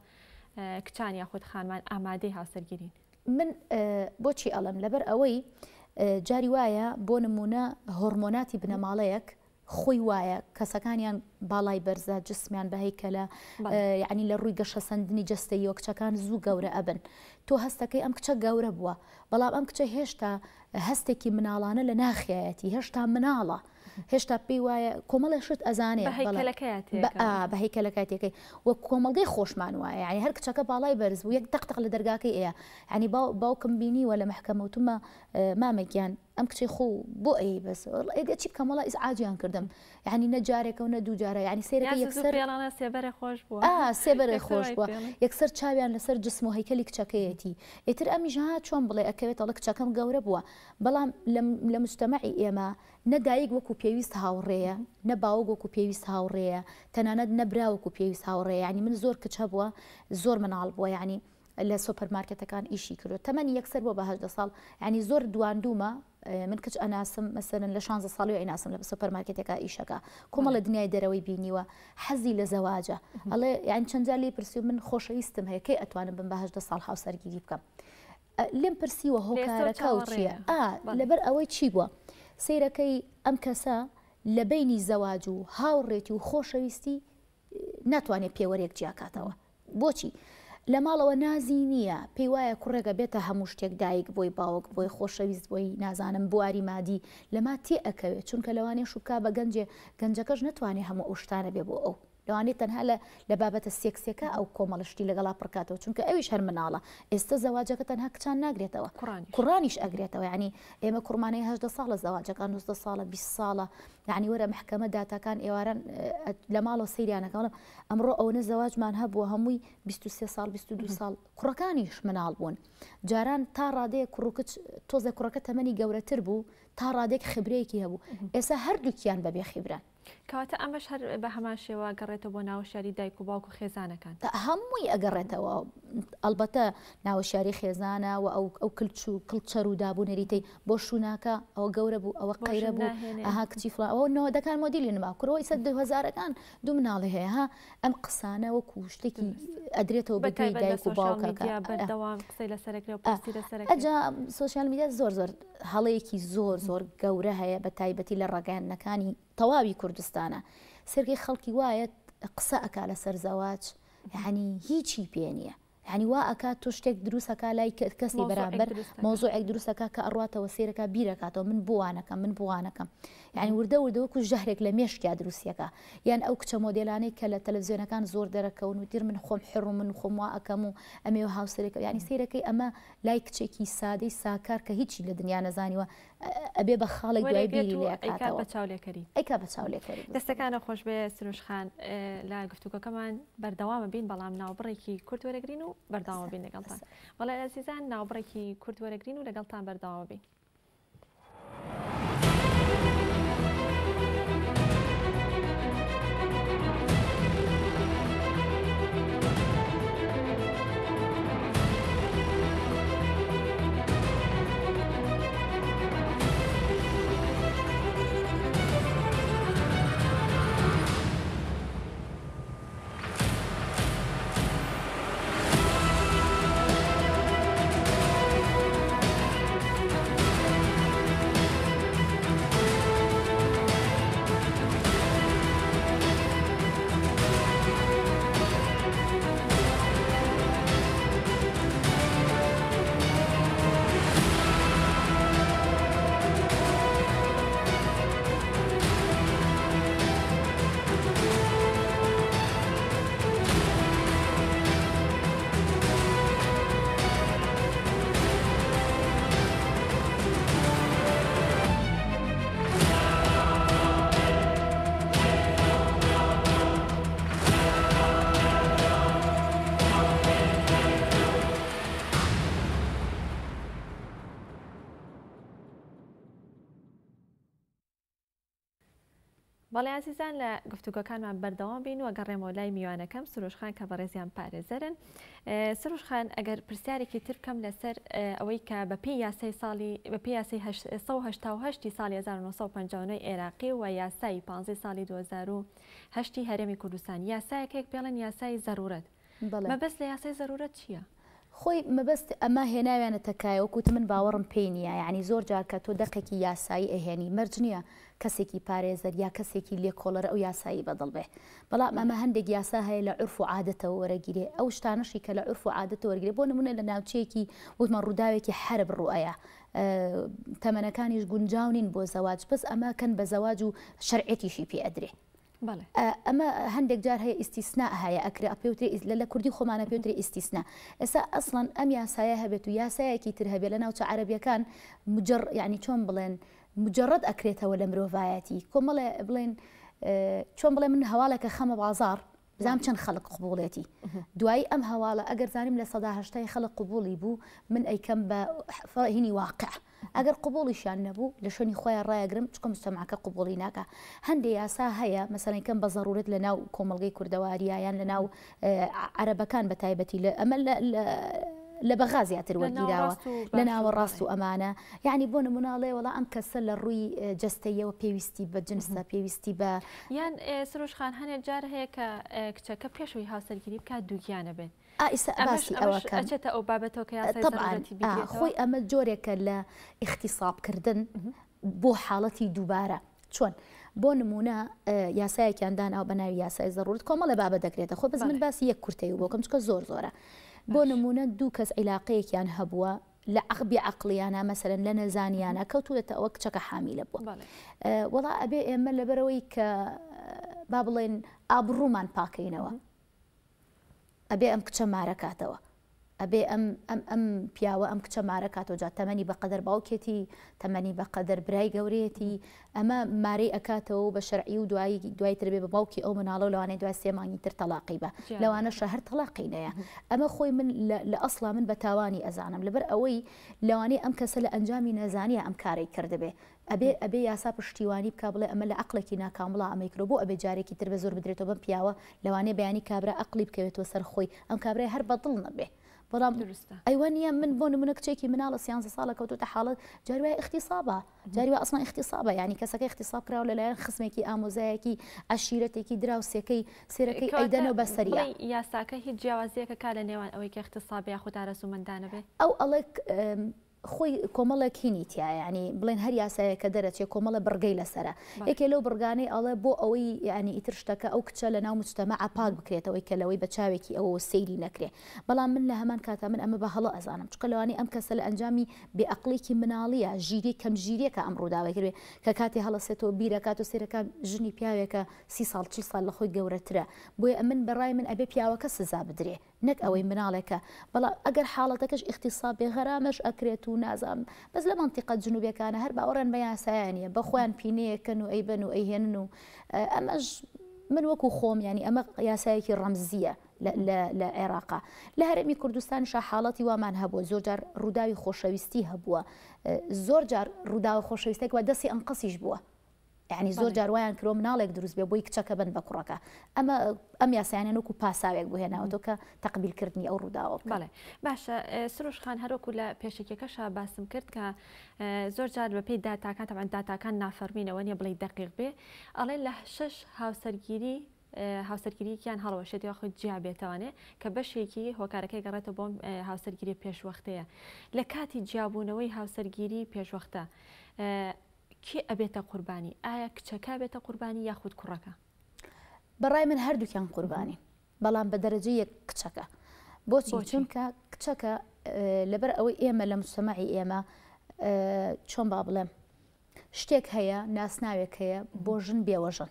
[SPEAKER 1] کچان یاخود خانمان ئامادەی هاوسەرگیرین.
[SPEAKER 3] من بۆچی ئەڵێم لەبەر ئەوەی جاری وایە بۆ نمونە هۆرمۆناتی بنەماڵەیەک خۆی وایە کەسەکانیان باڵای بەرزە جسمیان بە هەیکەلە یعنی لە ڕووی گەشەسەندنی جەستەیەوە کچەکان زوو گەورە ئەبن تۆ هەستەکەی ئەم کچە گەورە بووە بەڵام ئەم کچە هێشتا هەستێکی مناڵانە لە ناخیایەتی هێشتا مناڵە هێشتا پێی وایە کۆمەڵێ شت ئەزانێ بە هەیکەلەکەتەکەی وەک کۆمەڵگەی خۆشمان وایە یعنی هەر کچەکە باڵای بەرز بوو یەک تەق تەق لە دەرگاکەی ئەیە یعنی باوکم بینیوە لە مەحکەمە وتومە مامە گیان ئەم کچەی خۆ بۆ ئەی بەس ئێدە چی بکەم وەڵا ئیزعاجیان کردم یعنی نە جارێکە و نە دوو جارە یعنی سێرەکە یەکسەر
[SPEAKER 1] سێبەرە خۆش
[SPEAKER 3] بووە سێبەرە خۆش بووە یەکسەر چاویان لەسەر جسم و هەیکەلی کچەکەیەتی ئیتر ئەمیش ها چۆن بڵێ ئەکەوێت ئەڵێ کچەکەم گەورە بووە بەڵام لە مجتەمەعی ئێمە نە دایک وەکو پێویست هاوڕێیە، نە باوک وەکو پێویست هاوڕێیە، تەنانەت نە برا وەکو پێویست هاوڕێیە، یانی من زۆر کچ هەبووە زۆر مناڵ بووە یانی لە سۆپەر مارکێتەکان ئیشی کردووە تەمەنی یەکسەر بووە بە 18 ساڵ یانی زۆر دواندوومە. من کچ ئەناسم مەسەلەن لە شانزە ساڵی ئەیناسم لە سۆپەرمارکێتێکا ئیشەکە کۆمەڵە دنیای دەرەوەی بینیوە حەزی لە زەواجە ئەڵێ یان چەند جار لێی پرسیوم من خۆشەویستم هەیە کەی ئەتوانم بم بە 18 ساڵ هاوسەرگیری بکەم لێم پرسیوە هۆکارەکە و چییە ئا لەبەر ئەوەی چی بووە سەیرەکەی ئەم کەسە لە بینی زەواج و هاوڕێتی و خۆشەویستی ناتوانێت پێوەرێک جیاکاتەوە بۆچی؟ لە ماڵەوە نازی نییە، پێی وایە کوڕێک ئەبێتە هەموو شتێک، دایک بۆی، باوک بۆی، خۆشەویست بۆی، نازانم بواری مادی لەما تێ ئەکەوێ، چونکە لەوانەیە شوو بکا بە گەنجێ، گەنجەکەش نەتوانێ هەموو ئەو شتانە بێ بۆ ئەو، لەوانەیە تەنها لە لە بابەتە سێکسیەکە ئەو کۆمەڵە شتی لەگەڵا پڕ کاتەوە، چونکە ئەویش هەر مناڵە، ئێستە زەواجەکە تەنها کچان ناگرێتەوە، کوڕانیش ئەگرێتەوە، یانی ئێمە کوڕمان هەیە 18 ساڵە زەواجەکە، 19 ساڵە، 20 ساڵە، یانی وەرە مەحکەمە داتاکان ئێواران لە ماڵەوە سەیریان ئەکەم ئەڵێم ئەمڕۆ ئەوەنە زەواجمان هەبووە هەمووی 23 ساڵ 22 ساڵ کوڕەکانیش مناڵ بوون جاران تا ڕادەیە کوڕ و کچ تۆزێ کوڕەکە تەمەنی گەورەتر بوو تا ڕادێک خبرەیەکی هەبوو ئێستا هەردووکیان بەبێ خیبرەن.
[SPEAKER 1] کەواتە ئەمەش هەر بە هەمان شێوە ئەگەڕێتەوە بۆ ناوەشیاری دایک و باوک و خێزانەکان.
[SPEAKER 3] هەمووی ئەگەڕێتەوە ئەڵبەتە ناوەشیاری خێزانە و ئەو ئەو کلچ و کڵچەر و داب و نەریتەی بۆ شوو ناکا ئەوە گەورە بوو ئەوە قەیرە بوو ئەها کچی فڵان ئەوە نەوەدەکان مۆدیلی نما کوڕەوە ئیسە دوهەزارەکان دوو مناڵی هەیە ها ئەم قسانە وەکو شتێکی ئەدرێتەوە بە گوێی دایک و باوکەکە
[SPEAKER 1] بەردەوام قسەی لەسەرەکرێ و پۆستی لەسەرەکرێ
[SPEAKER 3] ئەجا سۆشیال میدیا زۆر زۆر هەڵەیەکی زۆر زۆر گەورە هەیە بە تایبەتی لە ڕاگەیاندنەکانی تەواوی کوردستانە سەرکەی خەڵکی وایە قسە ئەکا لەسەر زەواج یعنی هیچی پێ نییە یعنی وا ئەکات تۆ شتێک دروست ئەکا لای کەسی بەرامبەر مەوزوعێک دروست ئەکا کە ئەڕواتەوە سەیرەکا بیرەکاتەوە من بۆ وانەکەم من بۆ وانەکەم یعنی وردە وردە وەکو ژەهرێک لە مێشکیا دروستیەکە یان ئەو کچە مۆدێلانەی کە لە تەلەڤزیۆنەکان زۆر دەرەکەون و تر من خۆم حڕ و من خۆم وا ئەکەم و ئەمێ و هاوسەرێکە یعنی سەیرەکەی ئەمە لای کچێکی سادەی ساکار کە هیچی لە دنیا نەزانیوە ئەبێ بە خاڵێک دوای بیری لێ ئەکاتەوە.
[SPEAKER 1] بە چاولێکەری.
[SPEAKER 3] ئەیکا بە چاولێکەری.
[SPEAKER 1] دەستەکانە خۆش بێ سروش خان لە گفتوگۆکەمان بەردەوامە بین بەڵام ناوبڕێکی کورت وەرەگرین و بەردەوامە بین لەگەڵتان. بەڵێ ئازیزان ناوبڕێکی کورت وەرەگرین و لەگەڵتان بەردەوامە بین. بەڵێ ئازیزان لە گفتوگۆکانمان بەردەوام بین و گەڕێمەوە لای میوانەکەم سروش خان کە بەڕێزیان پارێزەرن. سروش خان ئەگەر پرسیارێکی تر بکەم لەسەر ئەوەی کە بەپێی یاسای ساڵی بەپێی یاسای 188 ساڵی 1959 عێراقی و یاسای 15 ساڵی 2008 هەرێمی کوردستان یاسایەکێک پێڵێن یاسای زەرورەت مەبەست لە یاسای زەرورەت چییە؟
[SPEAKER 3] خۆی مەبەست ئەمە هێناویانەتە کایە وەک وتم من باوەڕم پێی نییە یانی زۆر جار کە تۆ دەقێکی یاسایی ئەهێنی مەرج نییە کەسێکی پارێزەر یا کەسێکی لێکۆڵەر ئەو یاسایی بەدڵ بێ بەڵام ئەمە هەندێک یاسا هەیە لە عورف و عادەتەوە وەرەگیرێ ئەو شتانەشی کە لە عورف و عادەتەوە وەرگرێ بۆ نمونە لە ناوچەیەکی وتمان ڕووداوێکی حەرب ڕوئەیە تەمەنەکانیش گونجاو نین بۆ زەواج بەس ئەمە کەن بە زەواج و شەرعێتیشی پێ ئەدرێ ئەمە هەندێک جار هەیە ئیستیسنا هەیە ئەکرێ پێوترێ لە کوردی خۆمانە پێوترێ ئیستیسنا ئێستا ئەسڵەن ئەم یاسایە هەبێت و یاسایەکی تر هەبێت لە ناوچە عەرەبیەکان مجڕ یعنی چۆن بڵێن مجرد ئەکرێتەوە لە مرۆڤایەتی کۆمەڵێ بڵێن چۆن بڵێ من هەواڵێکە خەمە بازاڕ بزانم چەند خەڵک قبوڵێتی دوایی ئەم هەواڵە ئەگەر زانیم 80% خەڵک قبوڵی بوو من ئەیکەم بە هینی واقع ئەگەر قبوڵیشیان نەبوو لە شوێنی خۆیان ڕایەگرم چونکە موجتەمعەکە قبوڵی ناکا هەندێ یاسا هەیە مەسەلەن کەم بە زەڕورەت لە ناو کۆمەڵگەی کوردەواریا یان لە ناو عەرەبەکان بە تایبەتی لە ئەمە لە. لە بەغا زیاتر وەرگیراوە لە ناوەڕاست و ئەمانە یعنی بۆ نمونە ئەڵێ وەڵا ئەم کەسە لە ڕووی جەستەیەوە پێویستی بە جنسە پێویستی بە
[SPEAKER 1] یان سروش خان هەنێک جار هەیە کە کچەکە پێشەوەی هاوسەرگیری بکات دووگیانە بێت
[SPEAKER 3] ئیسا باسی ئەوە کەم.
[SPEAKER 1] ئەچێتە ئەو بابەتەوە کە یاسای زەرورەتی بیگرێتەوە؟
[SPEAKER 3] خۆی ئەمە جۆرێکە لە ئیختیساب کردن بۆ حاڵەتی دووبارە. چۆن؟ بۆ نمونە یاسایەکیان داناوە بە ناوی یاسای زەرورەت کۆمەڵە بابە دەگرێتە خۆ بەس من باسی یەک کورتەی بۆ کەم چکە زۆر زۆرە. بۆ نمونە دوو کەس عیلاقەیەکیان هەبووە لە بێ عەقڵیانە مەسەلەن لە نەزانیانە کەوتووەتە ئەوە کچەکە حامیلە بووە. وەڵا ئەبێ ئێمە لەبەرەوەی کە با بڵێن ئابڕوومان پاکەینەوە ئەبێ ئەم کچە مارە کاتەوە ئەبێ ئەم ئەم ئەم پیاوە ئەم کچە مارە کاتەوە جا تەمەنی بەقەدەر باوکێتی تەمەنی بەقەدەر برای گەورەیەتی ئەمە مارەی ئەکاتەوە و بە شەرعی و دوایی دوای تر بێ بە باوکی ئەو مناڵە و لەوانەیە دوای سێ مانگی تر تەلاقی بە لەوانەشە هەر تەلاقی نەیە ئەمە خۆی من لە ئەسڵا من بە تاوانی ئەزانم لەبەر ئەوەی لەوانەیە ئەم کەسە لە ئەنجامی نەزانیە ئەم کارەی کردبێ ئەبێ ئەبێ یاسا پشتیوانی بکا بڵێ ئەمە لە عەقڵێکی ناکامڵا ئەمەی کردوە بۆ ئەبێ جارێکی تر بە زۆر بدرێتەوە بەم پیاوە لەوانەیە بەیانی کابرا ئەقڵی بکەوێتەوە سەر خۆی ئەم کابرای هەر بە دڵ نەبێ بەڵام
[SPEAKER 1] دروستە
[SPEAKER 3] ئەی وا نییە من بۆ نمونە کچێکی مناڵە سیانزە ساڵە کەوتۆتە حاڵەت جاری وایە ئیختیسابە جاری وا ئەسڵەن ئیختیسابە یانی کەسەکە ئیختیساب کراوە لەلایەن خزمێکی ئامۆزایەکی عەشیرەتێکی دراوسێکەی سێرەکەی
[SPEAKER 1] کەواتە
[SPEAKER 3] ئەیدەنەوە بە سەریا.
[SPEAKER 1] بڵێی یاساکە هیچ جیاوازییەکە کا لە نێوان ئەوەی کە ئیختیساب یاخود ئارەزوومەندانە بێ؟
[SPEAKER 3] ئەو ئەڵێ خۆی کۆمەڵێک هینی تیایە یانی بڵێن هەر یاسایەک کە دەرەچێ کۆمەڵە بڕگەی لەسەرە یەکێ لەو بڕگانەی ئەڵێ بۆ ئەوەی یانی ئیتر شتەکە ئەو کچە لە ناو مجتەمەعا پاک بکرێتەوەی کە لەوەی بە چاوێکی ئەوەوە سەیری نەکرێ بەڵام من لە هەمان کاتا من ئەمە بە هەڵە ئەزانم چونکە لەوانەیە ئەم کەسە لە ئەنجامی بێ ئەقڵێکی مناڵیە ژیری کەم ژیریەکە ئەم ڕووداوەی کردبێ کە کاتێ هەڵەسێتەوە بیرەکات و سەیرەکا ژنی پیاوێکە سی ساڵ 40 ساڵ لە خۆی گەورەترە بۆیە ئەمن بەڕای من ئەبێ پیاوەکە سزا بدرێ نەک ئەوەی مناڵێکە بەڵام ئەگەر حاڵەتەکەش ئیغتیساب بێ غەرامەش ئەکرێت و نازانم بەس لە مەنتیقە جنوبیەکانە هەر باوەڕیان بە یاسایە نیە بە خۆیان پینەیەکەن و ئەیبەن و ئەیهێنن و ئەمەش من وەکو خۆم ینی ئەمە یاسایەکی ڕەمزیە لە عێراقا لە هەرێمی کوردستانیشا حاڵەتی وامان هەبووە زۆر جار ڕووداوی خۆشەویستی هەبووە زۆر جار ڕووداوە خۆشەویستێک وە دەستی ئەنقەسیش بووە یانی زۆر جار وایان کردوە مناڵێک دروست بێ بۆی کچەکە بن بە کوڕەکە ئەمە ئەم یاسایانە وەکو پاساوێک بۆ هێناوەتەوە کە تەقبیل کردنی ئەو ڕووداوە بکەن.
[SPEAKER 1] بەڵێ باشە سروش خان هەروەکو لە پێشەکیەکەشا باسم کرد کە زۆر جار بەپێی داتاکان تەبعەن داتاکان نافەرمینەوە نیە بڵێی دەقیق بێ ئەڵێن لە شەش هاوسەرگیری هاوسەرگیرییان هەڵوەشێت یاخود جیا بێتەوانێ کە بەشێکی هۆکارەکەی گەڕێتەوە بۆم هاوسەرگیری پێشوەختەیە لە کاتی جیابوونەوەی هاوسەرگیری پێشوەختە کێ ئەبێتە قوربانی ئایا کچەکە ئەبێتە قوربانی یاخود کوڕەکە؟
[SPEAKER 3] بەڕای من هەردووکیان قوربانین بەڵام بە دەرەجەی یەک کچەکە بۆچی چونکە کچەکە لەبەر ئەوەی ئێمە لە مجتەمەعی ئێمە چۆن با بڵێم شتێک هەیە ناسناوێک هەیە بۆ ژن بێوەژن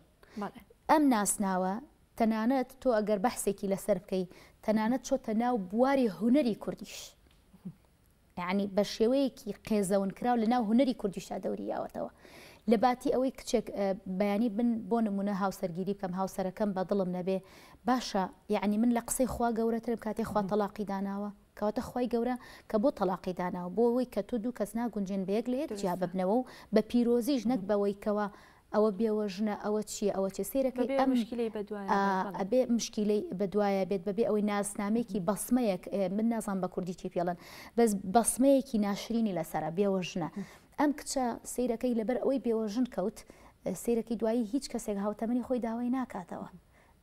[SPEAKER 3] ئەم ناسناوە تەنانەت تۆ ئەگەر بەحسێکی لەسەر بکەی تەنانەت چۆتە ناو بواری هونەری کوردیش یەعنی بە شێوەیەکی قێزەون کراو لە ناو هونەری کوردیشدا دەوری یاوەتەوە. لە باتی ئەوەی کچێک بەیانی بن بۆ نمونە هاوسەرگیری بکەم هاوسەرەکەم بە دڵم نەبێ باشە یەعنی من لە قسەی خوا گەورەترم کاتێ خوا تەڵاقی داناوە کەواتە خوای گەورە کە بۆ تەڵاقی داناوە بۆ ئەوەی کە تۆ دوو کەس ناگونجێن بە یەک لە یەک جیا ببنەوە و بە پیرۆزیش نەک بەوەی کەوا ئەوە بێوەژنە ئەوە چیە ئەوە چیە سەیرەکەی
[SPEAKER 1] بەبێ
[SPEAKER 3] ئەم
[SPEAKER 1] مشکیلەی بەدوایە بێت بەڵێ.
[SPEAKER 3] ئەبێ مشکیلەی بەدوایە بێت بەبێ ئەوەی ناسنامەیەکی بەسمەیەک من نازانم بە کوردی چی پێڵێن بەس بەسمەیەکی ناشرینی لەسەرە بێوەژنە ئەم کچە سەیرەکەی لەبەر ئەوەی بێوەژن کەوت سەیرەکەی دوایی هیچ کەسێک هاوتەمەنی خۆی داوای ناکاتەوە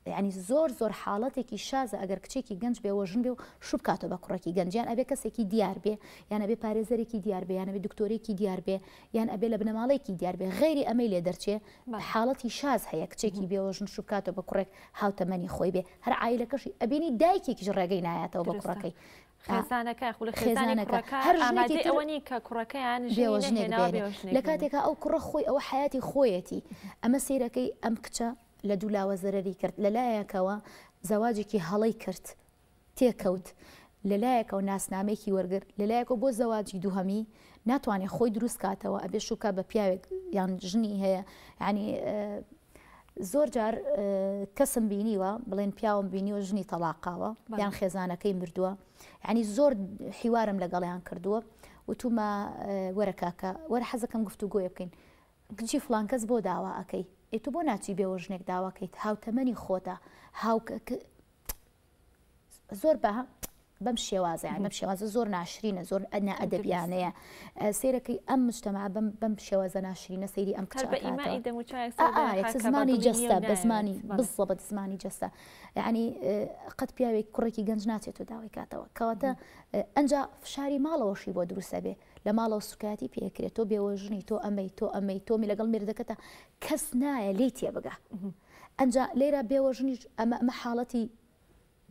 [SPEAKER 3] یانی زۆر زۆر حاڵەتێکی شازە ئەگەر کچێکی گەنج بێوەژن بێ و شوو بکاتەوە بە کوڕێکی گەنج یان ئەبێ کەسێکی دیار بێ یان ئەبێ پارێزەرێکی دیار بێ یان ئەبێ دکتۆرێکی دیار بێ یان ئەبێ لە بنەماڵەیەکی دیار بێ غەیری ئەمەی لێ دەرچێ حاڵەتی شاز هەیە کچێکی بێوەژن شوو بکاتەوە بە کوڕێک هاوتەمەنی خۆی بێ هەر عایلەکەشی ئەبینی دایکێکیش ڕێگەی نایاتەوە بە کوڕەکەی
[SPEAKER 1] خێزانەکە خولە خێزانی کوڕەکە
[SPEAKER 3] هەر ژنێکی
[SPEAKER 1] ئامادەی
[SPEAKER 3] تر
[SPEAKER 1] ئەوە نین کە کوڕەکەیان ژنی
[SPEAKER 3] بێوەژنێک
[SPEAKER 1] نەهێناوە
[SPEAKER 3] بێنێ
[SPEAKER 1] بێوەژنێک
[SPEAKER 3] لە
[SPEAKER 1] بێنێ.
[SPEAKER 3] کاتێکا ئەو کوڕە خۆی ئەوە حەیاتی خۆیەتی ئەمە سەیرەکەی ئەم کچە لە دوولاوە زەرەری کرد لە لایەکەوە زەواجێکی هەڵەی کرد تێکەوت لە لایەکەوە ناسنامەیەکی وەرگرت لە لایەکەوە بۆ زەواجی دووهەمی ناتوانێت خۆی دروست کاتەوە ئەبێ شوکا بە پیاوێک یان ژنی هەیە یعنی زۆر جار کەسم بینیوە بڵێن پیاوم بینیوە ژنی تەلاقاوە یان خێزانەکەی مردووە یعنی زۆر حیوارم لەگەڵیان کردووە وتومە وەرە کاکە وەرە حەزەکەم گفتوگۆیە بکەین کچی فڵان کەس بۆ داوا ئەکەی ئێ تۆ بۆ ناچی بێوەژنێک داوا کەیت هاوتەمەنی خۆتە هاو زۆر بە. بەم شێوازە یان بەم شێوازە زۆر ناشرینە زۆر نائەدەبیانەیە سەیرەکەی ئەم مجتەمع بەم بەم شێوازە ناشرینە سەیری ئەم کچە ئەکاتەوە زمانی جەستە بە زمانی بزەبت زمانی جەستە یعنی قەت پیاوێک کوڕێکی گەنج ناچێت و داوای کاتەوە کەواتە ئەنجا فشاری ماڵەوەشی بۆ دروستە بێ لە ماڵەوە سوکایەتی پێکرێت تۆ بێوەژنی تۆ ئەمەی تۆ ئەمەی تۆمی لەگەڵ مێردەکەتە کەس نایە لێی تێبگا ئەنجا لێرە بێوەژنیش ئەمە ئەمە حاڵەتی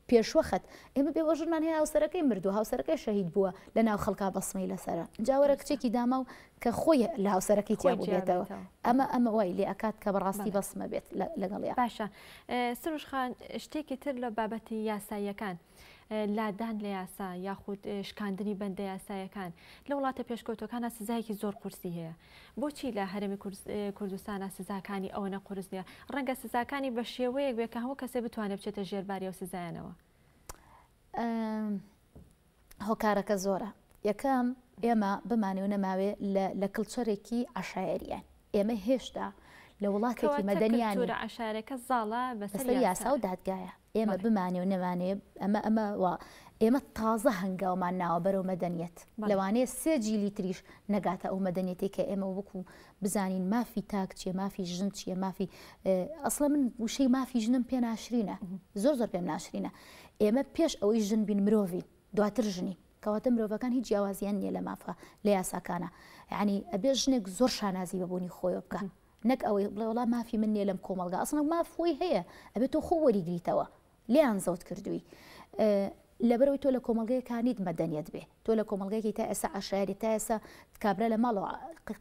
[SPEAKER 3] پێشوەخت ئێمە بێوەژنمان هەیە هاوسەرەکەی مردووە هاوسەرەکەی شەهید بووە لە ناو خەڵکا بەسمەی لەسەرە جا وەرە کچێکی داما و کە خۆی لە هاوسەرەکەی تیا بووبێتەوە ئەمە ئەمە وای لێ ئەکات کە بەڕاستی بەسمە بێت لەگەڵیا.
[SPEAKER 1] باشە سروش خان شتێکی تر لە بابەتی یاساییەکان لادان لە یاسا یاخود شکاندنی بەندە یاسایەکان لە وڵاتە پێشکەوتوەکانە سزایەکی زۆر قورسی هەیە بۆچی لە هەرێمی کوردستانا سزاکانی ئەوەنە قورس نیە؟ ڕەنگە سزاکانی بە شێوەیەک بێت کە هەموو کەسێ بتوانێت بچێتە ژێر باری ئەو سزایانەوە.
[SPEAKER 3] هۆکارەکە زۆرە. یەکەم ئێمە بمانێ و نەماوێ لە کڵچەرێکی عەشایەریین. ئێمە هێشتا لە وڵاتێکی مەدەنیان
[SPEAKER 1] کەواتە کلتورە عەشایەرەکە زاڵە بەسەر
[SPEAKER 3] یاسا و دادگایە. ئێمە بمانێ و نەمانێ ئەمە ئەمە و ئێمە تازە هەنگاومان ناوە بەرەو مەدەنیەت لەوانەیە سێ جیلی تریش نەگاتە ئەو مەدەنیەتەی کە ئێمە وەکو بزانین مافی تاک چیە مافی ژن چیە مافی ئەسڵە من وشەی مافی ژنم پێ ناشرینە زۆر زۆر پێم ناشرینە ئێمە پێش ئەوەی ژن بین مرۆڤین دواتر ژنین کەواتە مرۆڤەکان هیچ جیاوازیان نییە لە مافە لە یاساکانە یعنی ئەبێ ژنێک زۆر شانازی بەبوونی خۆیەوە بکە نەک ئەوەی بڵێ وەڵا مافی من نییە لەم کۆمەڵگا ئەسڵەن ماف خۆی هەیە ئەبێت تۆ خۆ وەریگریتەوە لێیان زەوت کردووی لەبەرەوەی تۆ لە کۆمەڵگەیەکا نیت مەدەنیەت بێ تۆ لە کۆمەڵگەیەکی تا ئێستا عەشایەری تا ئێستا کابرا لە ماڵەوە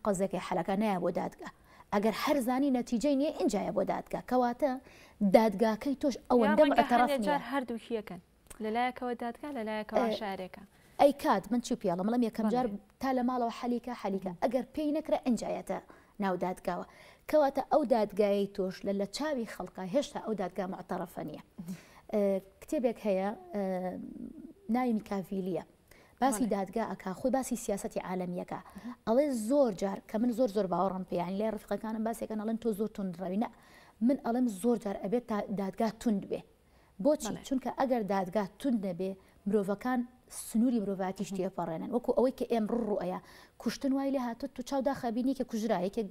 [SPEAKER 3] قەزەکەی حەلەکە نایە بۆ دادگا ئەگەر هەر زانی نەتیجەی نییە ئینجایە بۆ دادگا کەواتە دادگاکەی تۆش ئەوەندە
[SPEAKER 1] معتەرەف نییە هەردووکیەکەن لەلایەکەوە دادگا لەلایەکەوە شارێکە.
[SPEAKER 3] ئەی کات من چی پێڵم بڵێم یەکەم جار تا لە ماڵەوە حەلیکە حەلیکە ئەگەر پێی نەکرا ئینجا یەتە ناو دادگاوە کەواتە ئەو دادگایەی تۆش لە لە چاوی خەڵکا هێشتا ئەو دادگا معتەڕەفە نییە کتێبێک هەیە ناوی میکاڤیلیە باسی دادگا ئەک خۆی باسی سیاستی عالەمیەکە ئەڵێ زۆر جار کە من زۆر زۆر باوەڕم پێیان لای ڕفقەکانم باسێکەن ئەڵێن تۆ زۆر تون ڕەوی نە من ئەڵێم زۆر جار ئەبێت تا دادگا تند بێ بۆچی؟ چونکە ئەگەر دادگا توند نەبێ مرۆڤەکان سنووری مرۆڤاتیش تێپەڕێنن وەکو ئەوەی کە ئێمڕۆ ڕوئەیە کوشتن وای لێ هاتووە تو چاو داخە بینی کە کوژرا یەکێک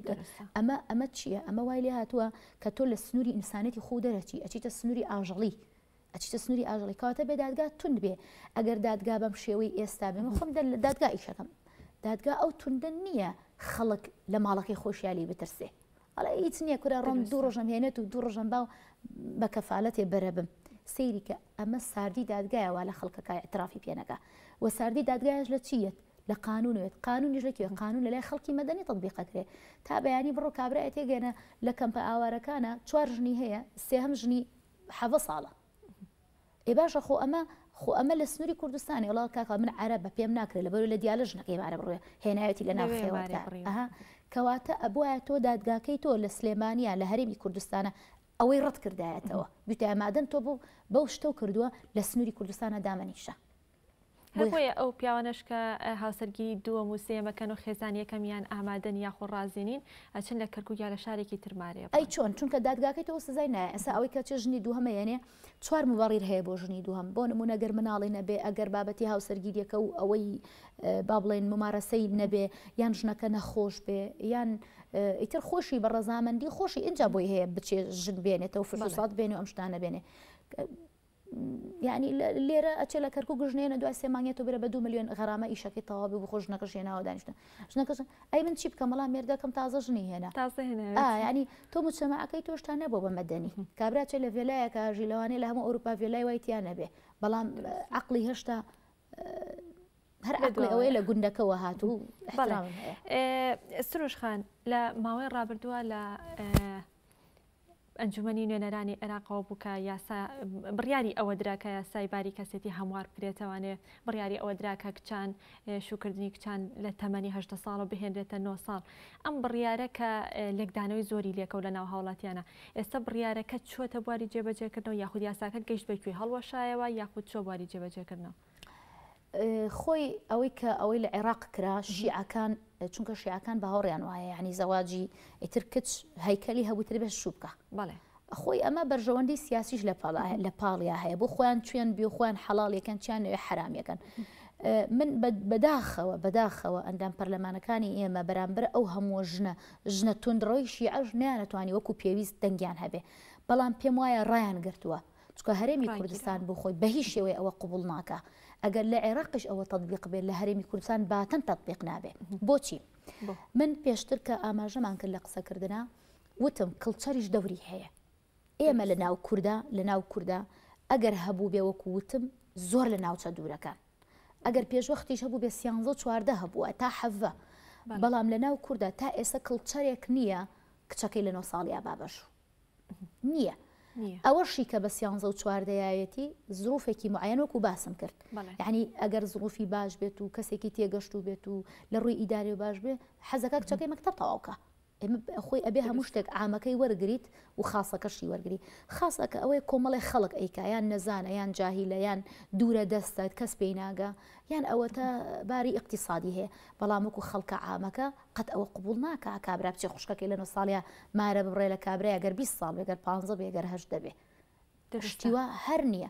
[SPEAKER 3] ئەمە ئەمە چییە ئەمە وای لێ هاتووە کە تۆ لە سنووری ئینسانێتی خۆ دەرەچی ئەچیتە سنووری ئاژەڵی ئەچیتە سنووری ئاژەڵی کەواتە بێ دادگا توند بێ ئەگەر دادگا بەم شێوەی ئێستا بێ من خۆم لە دادگا ئیشەکەم دادگا ئەو توندە نییە خەڵک لە ماڵەکەی خۆشیالی بترسێ ئەڵێ هیچ نییە کورە ڕۆم دوو ڕۆژم هێنێت و دوو ڕۆژم باو بە کەفالەتێ بەرە بم سەیری کە ئەمە ساردی دادگایە وا لە خەڵکەکە اعترافی پێ نەکا و ساردی دادگایش لە چییەت لە قانونوێت قانونیش لە کوێ قانون لە لای خەڵکی مەدەنی تطبیقەکرێ تا بەیانی بڕۆ کابرای تێگەنە لە کەمپە ئاوارەکانە چوار ژنی هەیە سێهەم ژنی حەڤە ساڵە ئێ باشە خۆ ئەمە خۆ ئەمە لە سنووری کوردستانی وڵا کاکە من عەرەبە پێم ناکرێت لەبەر لە دیالە ژنەکەی مارە بڕێ هێنایەتی لە ناو خێوەتدا ئەها کەواتە ئەبواە تۆ دادگاکەی تۆ لە سلێمانیا لە هەرێمی کوردستانە ئەوەی ڕەت کردایەتەوە بیتە مادەم تۆ بوو بەو شتەو کردووە لە سنووری کوردستانە دامەنیشە
[SPEAKER 1] هەر بۆیە ئەو پیاوانەش کە هاوسەرگیری دووەم و سێیەمەکەن و خێزانی یەکەمیان ئامادەن یاخۆ ڕازی نین ئەچن لە کەرکوک یا لە شارێکی تر مارێ
[SPEAKER 3] ئەی چۆن چونکە دادگاکەی تۆ سزای نایە ئێستا ئەوەی کە چ ژنی دووهەمە یەنێ چوار مبەڕیر هەیە بۆ ژنی دووهەم بۆ نمونە گەر مناڵی نەبێ ئەگەر بابەتی هاوسەرگیریەکە و ئەوەی با بڵێن ممارەسەی نەبێ یان ژنەکە نەخۆش بێ یان ئیتر خۆشی بە ڕەزامەندی خۆشی ئینجا بۆی هەیە بچێ ژن بێنێتەوە فحوسات بێنێ و ئەم شتانە بێنێ یعنی لێرە ئەچێ لە کەرکک ژنێنە دوای سێ مانگێت و برە بە دو میلیۆن غەرامە ئیشەکەی تەواو بوو خۆ ژنەکەش هێناوە دانیشتن ژنەکەش ئەی من چی بکەم وەڵام مێردەکەم تازە ژنی هێنا
[SPEAKER 1] تازە هێنا
[SPEAKER 3] ینی تۆ مجتەمەعەکەی تۆشتا نەبوو بە مەدەنی کابرا چێ لە ڤێلایەکە ژی لەوانەیە لە هەموو ئەوروپا ڤێلای وای تیا نەبێ بەڵام عقلی هێشتا هەر عقلی ئەوەیە لە گوندەکەوە هاتوو
[SPEAKER 1] سروش خان لە ماوەی ڕابردووە لە ئەنجومەنی نوێنەرانی عێراقەوە بوو کە یاسا بڕیاری ئەوە درا کە یاسای باری کەسێتی هەموار بکرێتەوانێ بڕیاری ئەوە درا کە کچان شوکردنی کچان لە تەمەنی هەژدە ساڵەوە بهێنرێتە نۆ ساڵ ئەم بڕیارە کە لێکدانەوەی زۆری لێکەوت لە ناو هاوڵاتیانە ئێستا بڕیارەکە چۆتە بواری جێبەجێکردنەوە یاخود یاساکە گەیشت بە کوێ هەڵوەشایەوە یاخود چۆ بواری جێبەجێکردنەوە؟
[SPEAKER 3] خۆی ئەوەی کە ئەوەی لە عێراق کرا شیعەکان چونکە شیعەکان باوەڕیان وایە یعنی زەواجی ئیتر کچ هەیکەلی هەبوو تر بێت شوو بکە
[SPEAKER 1] بەڵێ.
[SPEAKER 3] خۆی ئەمە بەرژەوەندی سیاسیش لە لە پاڵیا هەیە بۆ خۆیان چوێن بێ خۆیان حەڵاڵ یەکەن چیان نەوێ حەرام یەکەن. من بەداخەوە بەداخەوە ئەندام پەرلەمانەکانی ئێمە بەرامبەر ئەو هەمووە ژنە ژنە توندڕەوی شیعەش نەیانەتوانی وەکو پێویست دەنگیان هەبێ بەڵام پێم وایە ڕایان گرتووە چونکە هەرێمی کوردستان بۆ خۆی بە هیچ شێوەیە ئەوە قبوڵ ناکا ئەگەر لە عێراقیش ئەوە تەتبیق بێت لە هەرێمی کوردستان باتەن تەتبیق نابێ بۆچی من پێشتر کە ئاماژەمان کرد لە قسەکردنا وتم کڵچەریش دەوری هەیە ئێمە لە ناو کووردا لە ناو کووردا ئەگەر هەبوو بێ وەکو وتم زۆر لە ناوچە دوورەکان ئەگەر پێشوەختیش هەبوو بێ سیانزە و چواردە هەبووە تا حەڤە بەڵام لە ناو کووردا تا ئێستا کڵچەرێک نییە کچەکەی لە نۆ ساڵیا بابەشوو نییە ئەوەشی کە بە سیانزە و چواردەیەتی زروفێکی معەن وەکو باسم کرد یعنی ئەگەر زروفی باش بێت و کەسێکی تێگەشت و بێت و لە ڕووی ئیداری و باش بێ حەزەکە کچەکەی مەکتەب تەواوکە ئێمە خۆی ئەبێ هەموو شتێک عامەکەی وەرگریت و خاصەکەشی وەرگری خاصەکە ئەوەیە کۆمەڵی خەڵک ئەیکا یان نەزانە یان جاهیلە یان دوورە دەستە کەس پێی ناگا یان ئەوەتە باری ئیقتیسادی هەیە بەڵام وەکو خەڵکە عامەکە قەت ئەوە قبوڵ ناکا کابرا بچێ خوشکەکەی لە نۆ ساڵیا مارە ببڕێ لە کابرای گەر 20 ساڵ بێ گەر پانزە بێ گەر هەژدە بێ شتی وا هەر نییە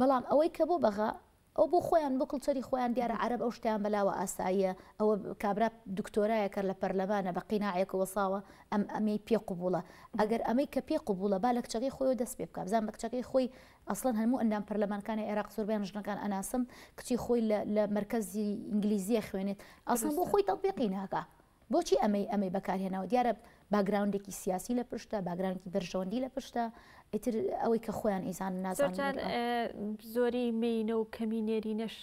[SPEAKER 3] بەڵام ئەوەی کە بۆ بەغا ئەو بۆ خۆیان بۆ کڵچەری خۆیان دیارە عەرەب ئەو شتیان بەلاوە ئاساییە ئەوە کابرا دکتۆرایە کە لە پەرلەمانە بە قیناعێک وەساوە ئەم ئەمەی پێ قبوڵە ئەگەر ئەمەی کە پێ قبوڵە با لە کچەکەی خۆیەوە دەست پێ بکا بزان بە کچەکەی خۆی ئەسڵەن هەموو ئەندام پەرلەمانکانی عێراق زۆربەیان ژنەکان ئەناسم کچی خۆی لە لە مەرکەزی ئینگلیزیە خوێنێت ئەسڵەن بۆ خۆی تەتبیقی ناکا بۆچی ئەمەی ئەمەی بەکارهێناوە دیارە background ێکی سیاسی لە پشتە background ێکی بەرژەوەندی لە پشتە ئیتر ئەوەی کە خۆیان ئیزان نازانن
[SPEAKER 1] زۆرجار زۆری مێینە و کەمی نێرینەش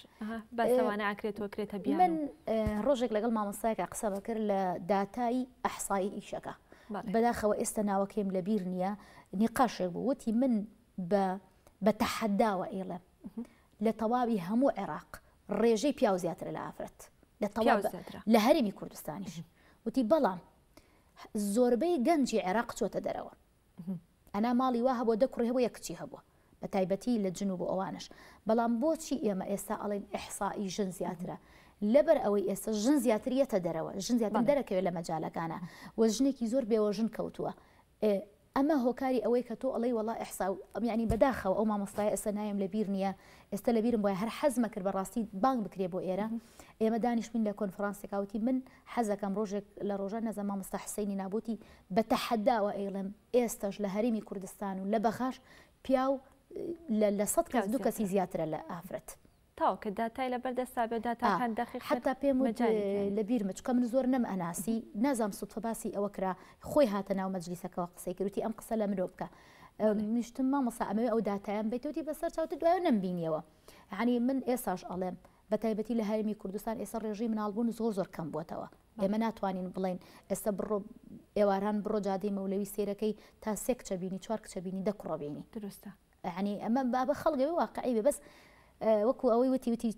[SPEAKER 1] بەسەوانە ئاکرێتەوە کرێتە بیانوو.
[SPEAKER 3] من ڕۆژێک لەگەڵ مامۆستایەکە قسە بەکرد لە داتای ئەحسایی ئیشەکە بەداخەوە ئێستا ناوەکەیم لەبیر نییە نیقاشێک بوو وتی من بە بە تەحەداوە ئەیڵێم لە تەواوی هەموو عێراق ڕێژەی پیاو زیاترە لە ئافرەت لە تەواو لە هەرێمی کوردستانیش وتی بەڵام زۆربەی گەنجی عێراق چۆتە دەرەوە ئەنا ماڵی وا هەبووە دە کوڕی هەبوو یەک کچی هەبووە بە تایبەتی لە جنوب و ئەوانەش بەڵام بۆچی ئێمە ئێستا ئەڵێن ئیحسائی ژن زیاترە لەبەر ئەوەی ئێستا ژن زیاتر یەتە دەرەوە ژن زیاتر دەرەکەوێت لە مەجالەکانە و ژنێکی زۆر بێوەژن کەوتووە ئەمە هۆکاری ئەوەی کە تۆ ئەڵێی وەڵا ئیحسا یانی بەداخەوە ئەو مامۆستایە ئێستا ناویم لە بیر نییە ئێستا لە بیرم بۆیە هەر حەزمە کرد بەڕاستی بانگ بکرێ بۆ ئێرە ئێمە دانیشتین لە کۆنفرانسێکا وتی من حەزەکەم ڕۆژێک لە ڕۆژان نەزانم مامۆستا حسینی نابوتی بە تەحەداوە ئەیڵێم ئێستاش لە هەرێمی کوردستان و لە بەغاش پیاو لە سەد کەس دوو کەسی زیاترە لە ئافرەت.
[SPEAKER 1] تاو کە داتای لەبەر دەستا بێ داتاکان دەقیق بن
[SPEAKER 3] حەتا پێم وت
[SPEAKER 1] مەجالی تیا
[SPEAKER 3] لە بیرمە چونکە من زۆر نەم ئەناسی نازانم سودفە باسی ئەوە کرا خۆی هاتە ناو مەجلیسەکەوە قسەی کرد وتی ئەم قسە لە منۆ بکە منیشتم مامۆستا ئەمەوێ ئەو داتایەم بەیتەوە وتی بەسەر چاوت دوایە نەمبینیەوە یعنی من ئێساش ئەڵێم بە تایبەتی لە هەرێمی کوردستان ئێستا ڕێژەی مناڵبوون زۆر زۆر کەم بووەتەوە ئێمە ناتوانین بڵێین ئێستا بڕۆ ئێواران بڕۆ جادەی مەولەوی سێرەکەی تا سێ کچە بینی چوار کچە بینی دە کوڕە بینی
[SPEAKER 1] دروستە
[SPEAKER 3] یعنی ئەمە بابە خەڵگەوێ واقعی بێ بەس وەکو ئەوەی وتی وتی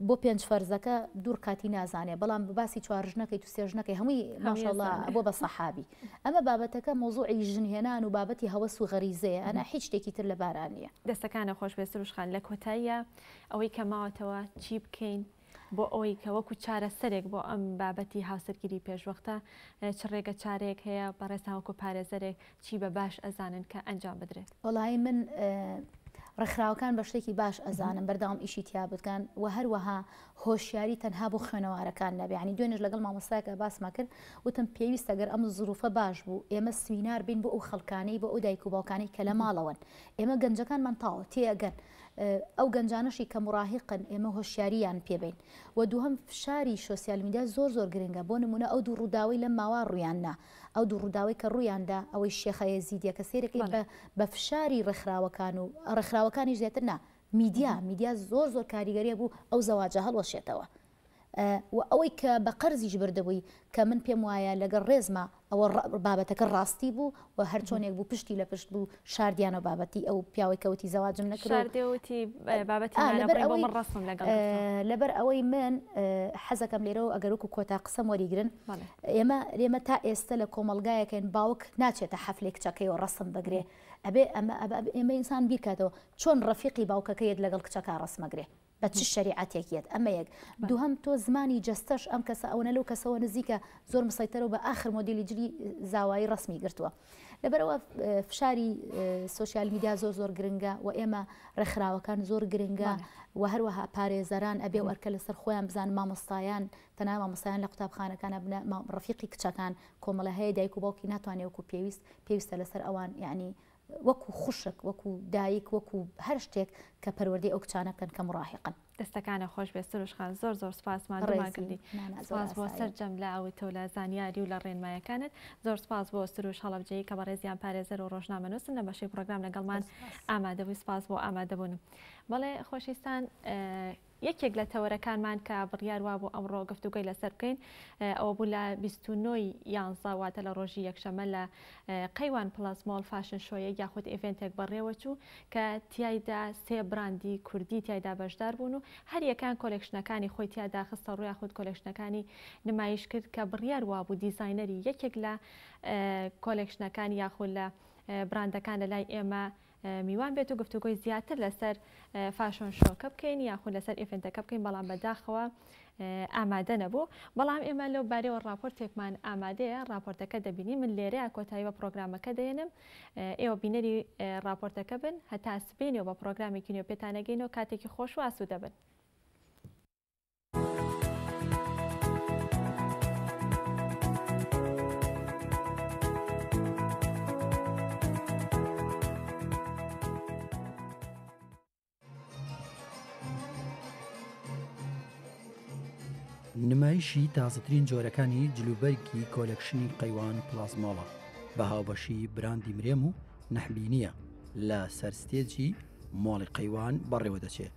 [SPEAKER 3] بۆ پێنج فەرزەکە دوور کاتی نازانێ بەڵام باسی چوار ژنەکەی تو سێ ژنەکەی هەمووی ماشەڵا بۆ بە سەحابی ئەمە بابەتەکە مۆزوعی ژنهێنان و بابەتی هەوەس و غەریزەیە ئەنا هیچ شتێکی تر لە باران نییە.
[SPEAKER 1] دەستەکانت خۆش بێت سروش خان لە کۆتاییا ئەوەی کە ماوەتەوە چی بکەین بۆ ئەوەی کە وەکو چارەسەرێک بۆ ئەم بابەتی هاوسەرگیری پێشوەختە چ ڕێگە چارەیەک هەیە بەڕێزتان وەکو پارێزەرێک چی بە باش ئەزانن کە ئەنجام بدرێت؟
[SPEAKER 3] وەڵایی من ڕێکخراوەکان بە شتێکی باش ئەزانم بەردەوام ئیشی تیا بکەن و هەروەها هۆشیاری تەنها بۆ خوێنەوارەکان نەبێ یانی دوێنێش لەگەڵ مامۆستایەکە باسمە کرد وتم پێویستە گەر ئەم زروفە باش بوو ئێمە سمینار بین بۆ ئەو خەڵکانەی بۆ ئەو دایک و باوکانەی کە لە ماڵەوەن ئێمە گەنجەکانمان تاوە تێئەگەن ئەو گەنجانەشی کە مراهیقن ئێمە هۆشیاریان پێبین و دووهەم فشاری social media زۆر زۆر گرنگە بۆ نمونە ئەو دوو ڕووداوەی لەم ماوە ڕوویان نا ئەو دوو ڕووداوەی کە ڕوویاندا ئەوەی شێخە یەزیدیەکە سەیرەکەی بە بە فشاری ڕێکخراوەکان و ڕێکخراوەکانیش زیاتر نا میدیا میدیا زۆر زۆر کاریگەریە بوو ئەو زەواجە هەڵوەشێتەوە و ئەوەی کە بە قەرزیش بردبووی کە من پێم وایە لەگەڵ ڕێزما ئەوە بابەتەکە ڕاستی بوو و هەر چۆنێک بوو پشتی لە پشت بوو شاردیانەوە بابەتی ئەو پیاوەی کە وتی زەواجم نەکرد و
[SPEAKER 1] شاردێ وتی بابەتی
[SPEAKER 3] ئا
[SPEAKER 1] مارە
[SPEAKER 3] لەبەر
[SPEAKER 1] بڕین بۆ
[SPEAKER 3] ئەوەی
[SPEAKER 1] من ڕەسمم لەگەڵ گرتووە.
[SPEAKER 3] لەبەر ئەوەی من حەزەکەم لێرەوە ئەگەر وەکو کۆتا قسەم وەریگرن
[SPEAKER 1] بەڵێ.
[SPEAKER 3] ئێمە ئێمە تا ئێستە لە کۆمەڵگایەکەین باوک ناچێتە حەفلەی کچەکەیەوە ڕەسم بگرێ ئەبێ ئەمە ئەبێ ئێمە ئینسان بیرکاتەوە چۆن ڕەفیقی باوکەکە یەت لەگەڵ کچەکە ڕەسمەگرێ. بە چ شەریعەتێک یەت ئەمە یەک دووهەم تۆ زمانی جەستەش ئەم کەسە ئەوەنە لەو کەسەوە نزیکە زۆر مسەیتەرە و بە ئاخر مۆدیلی جلی زاوایی ڕەسمی گرتووە لەبەرئەوە فشاری سۆشیال میدیا زۆر زۆر گرنگە و ئێمە ڕێکخراوەکان زۆر گرنگە و هەروەها پارێزەران ئەبێ و ئەرکە لەسەر خۆیان بزان مامۆستایان تەنها مامۆستایان لە قوتابخانەکانە بنە ڕەفیقی کچەکان کۆمەڵە هەیە دایک و باوکی ناتوانێت وەکو پێویست پێویستە لەسەر ئەوان یعنی وەکو خوشک وەکو دایک وەکو هەر شتێک کە پەروەردەی ئەو کچانە بکەن کە مڕاهیقن.
[SPEAKER 1] دەستەکانت خۆش بێت سروش خان زۆر زۆر سوپاس ماندوومان کردی سوپاس بۆ سەرجەم لە وتە و لە زانیاری و لە ڕێنمایەکانت زۆر سوپاس بۆ سروش هەڵەبجەیی کە بەڕێزیان پارێزەر و ڕۆژنامەنووسن لە بەشی پڕۆگرام لەگەڵمان ئامادەبووی سوپاس بۆ ئامادەبوون بەڵێ خۆشیستان یەکێک لە تەوەرەکانمان کە بڕیار وابوو ئەمڕۆ گفتوگۆی لەسەر بکەین ئەوە بوو لە 29 ی یانزە واتە لە ڕۆژی یەکشەممە لە قەیوان پڵەس مۆڵ fashion show یەک یاخود event ێک بەڕێوەچوو کە تیایدا سێ براندی کوردی تیایدا بەشدار بوون و هەریەکەیان collection ەکانی خۆی تیادا خستە ڕوو یاخود collection ەکانی نمایش کرد کە بڕیار وابوو دیزاینەری یەکێک لە collection ەکان یاخود لە براندەکان لە لای ئێمە میوان بێت و گفتوگۆی زیاتر لەسەر fashion show کە بکەین یاخود لەسەر event ەکە بکەین بەڵام بەداخەوە ئامادە نەبوو بەڵام ئێمە لەو بارەوە راپۆرتێکمان ئامادەیە راپۆرتەکە دەبینی من لێرەیە کۆتایی بە پرۆگرامەکە دێنم ئێوە بینەری راپۆرتەکە بن هەتا سبەینێ بە پرۆگرامێکی نوێ پێتانەگەینەوە کاتێکی خۆش و ئاسوودە بن.
[SPEAKER 4] نمایشی تازەترین جۆرەکانی جلوبەرگی collection ی قەیوان پڵاس مۆڵە بە هاوبەشی براندی مرێم و نەحبینیە لە سەر ستێجی مۆڵی قەیوان بەڕێوەدەچێ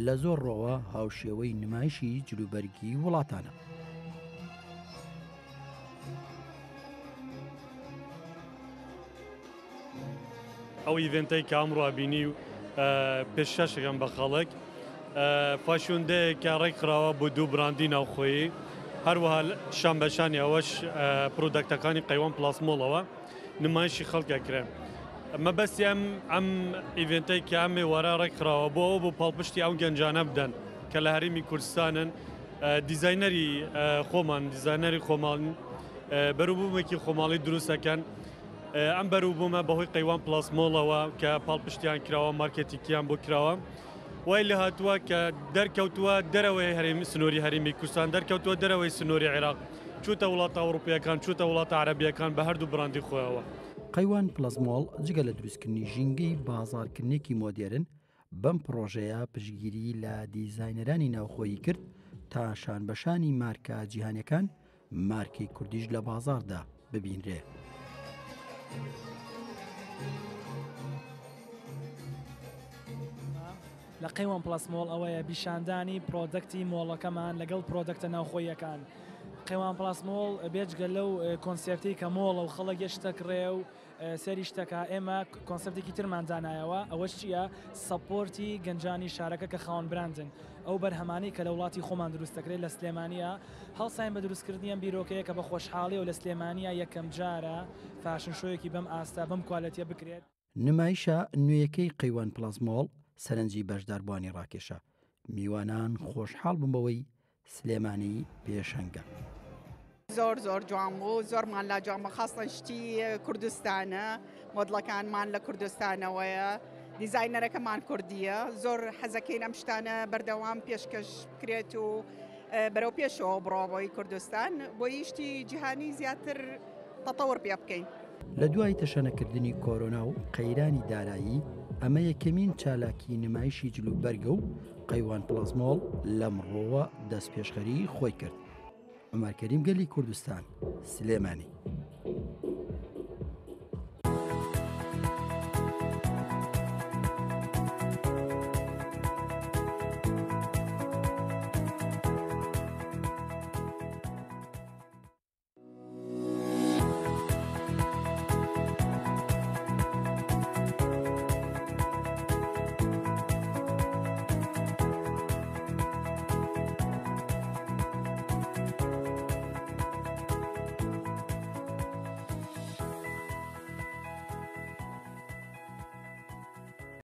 [SPEAKER 4] لە زۆر ڕۆوە هاوشێوەی نمایشی جلوبەرگی وڵاتانە.
[SPEAKER 5] ئەو event ەی کە ئەمڕۆ بینی و پێشکەشەکەم بە خەڵک fashion day ەیە کە ڕێکخراوە بۆ دوو براندی ناوخۆیی هەروەها شان بەشانی ئەوەش product ەکانی قەیوان پلاس مۆڵەوە نمایشی خەڵک ئەکرێن. مەبەستی ئەم ئەم event ەی کە ئەم ئێوارە ڕێکخراوە بۆ ئەوە بۆ پاڵپشتی ئەو گەنجانە بدەن کە لە هەرێمی کوردستانن دیزاینەری خۆمان دیزاینەری خۆمان بەروبوومێکی خۆماڵی دروستەکەن ئەم بەروبوومە بەهۆی قەیوان پلاس مۆڵەوە کە پاڵپشتیان کراوە مارکێتیکیان بۆ کراوە وای لە هاتووە کە دەرکەوتووە دەرەوەی هەرێمی سنووری هەرێمی کوردستان دەرکەوتووە دەرەوەی سنووری عێراق چووتە وڵاتە ئەوڕوپیەکان چووتە وڵاتە عەرەبیەکان بە هەردوو براندی خۆیەوە.
[SPEAKER 4] قەیوان پڵەس مۆڵ جگە لە دروستکردنی ژینگەی بازاڕکردنێکی مۆدێرن، بەم پڕۆژەیە پشتگیری لە دیزاینەرانی ناوخۆیی کرد تا شانبەشانی مارکە جیهانیەکان مارکەی کوردیش لە بازاڕدا ببینرێ.
[SPEAKER 6] لە قەیوان پڵەس مۆڵ ئەوەیە بیشاندانی product ی مۆڵەکەمان لەگەڵ product ە ناوخۆییەکان. قەیوان پڵەس مۆڵ بێجگە لەو concept ەی کە مۆڵە و خەڵک یە شتە کڕێ و سەیری شتەکە ئێمە concept ێکی ترمان دانایەوە ئەوەش چییە support ی گەنجانی شارەکە کە خاوەن براندن ئەو بەرهەمانەی کە لە وڵاتی خۆمان دروست دەکرێت لە سلێمانیە هەڵساین بە دروستکردنی ئەم بیرۆکەیە کە بە خۆشحاڵیەوە لە سلێمانیە یەکەم جارە fashion show یەکی بەم ئاستە بەم quality ە بکرێت.
[SPEAKER 4] نمایشە نوێیەکەی قەیوان پڵەس مۆڵ سەرنجی بەشداربووانی ڕاکێشا، میوانان خۆشحاڵ بوون بەوەی سلێمانی پێشەنگە.
[SPEAKER 7] زۆر زۆر جوان بوو زۆرمان لا جوان بوو خاستەن شتی کوردستانە مۆدڵەکانمان لە کوردستانەوەیە دیزاینەرەکەمان کوردیە زۆر حەزەکەین ئەم شتانە بەردەوام پێشکەش بکرێت و بەرەو پێشەوە بڕۆ بۆی کوردستان بۆ شتی جیهانی زیاتر تەتەور پێ بکەین.
[SPEAKER 4] لە دوای تەشەنەکردنی کۆرۆنا و قەیرانی دارایی، ئەمە یەکەمین چالاکی نمایشی جلوبەرگە و قەیوان پڵەس مۆڵ لەمڕۆوە دەستپێشخەریی خۆی کرد. عومەر کەریم گەلی کوردستان، سلێمانی.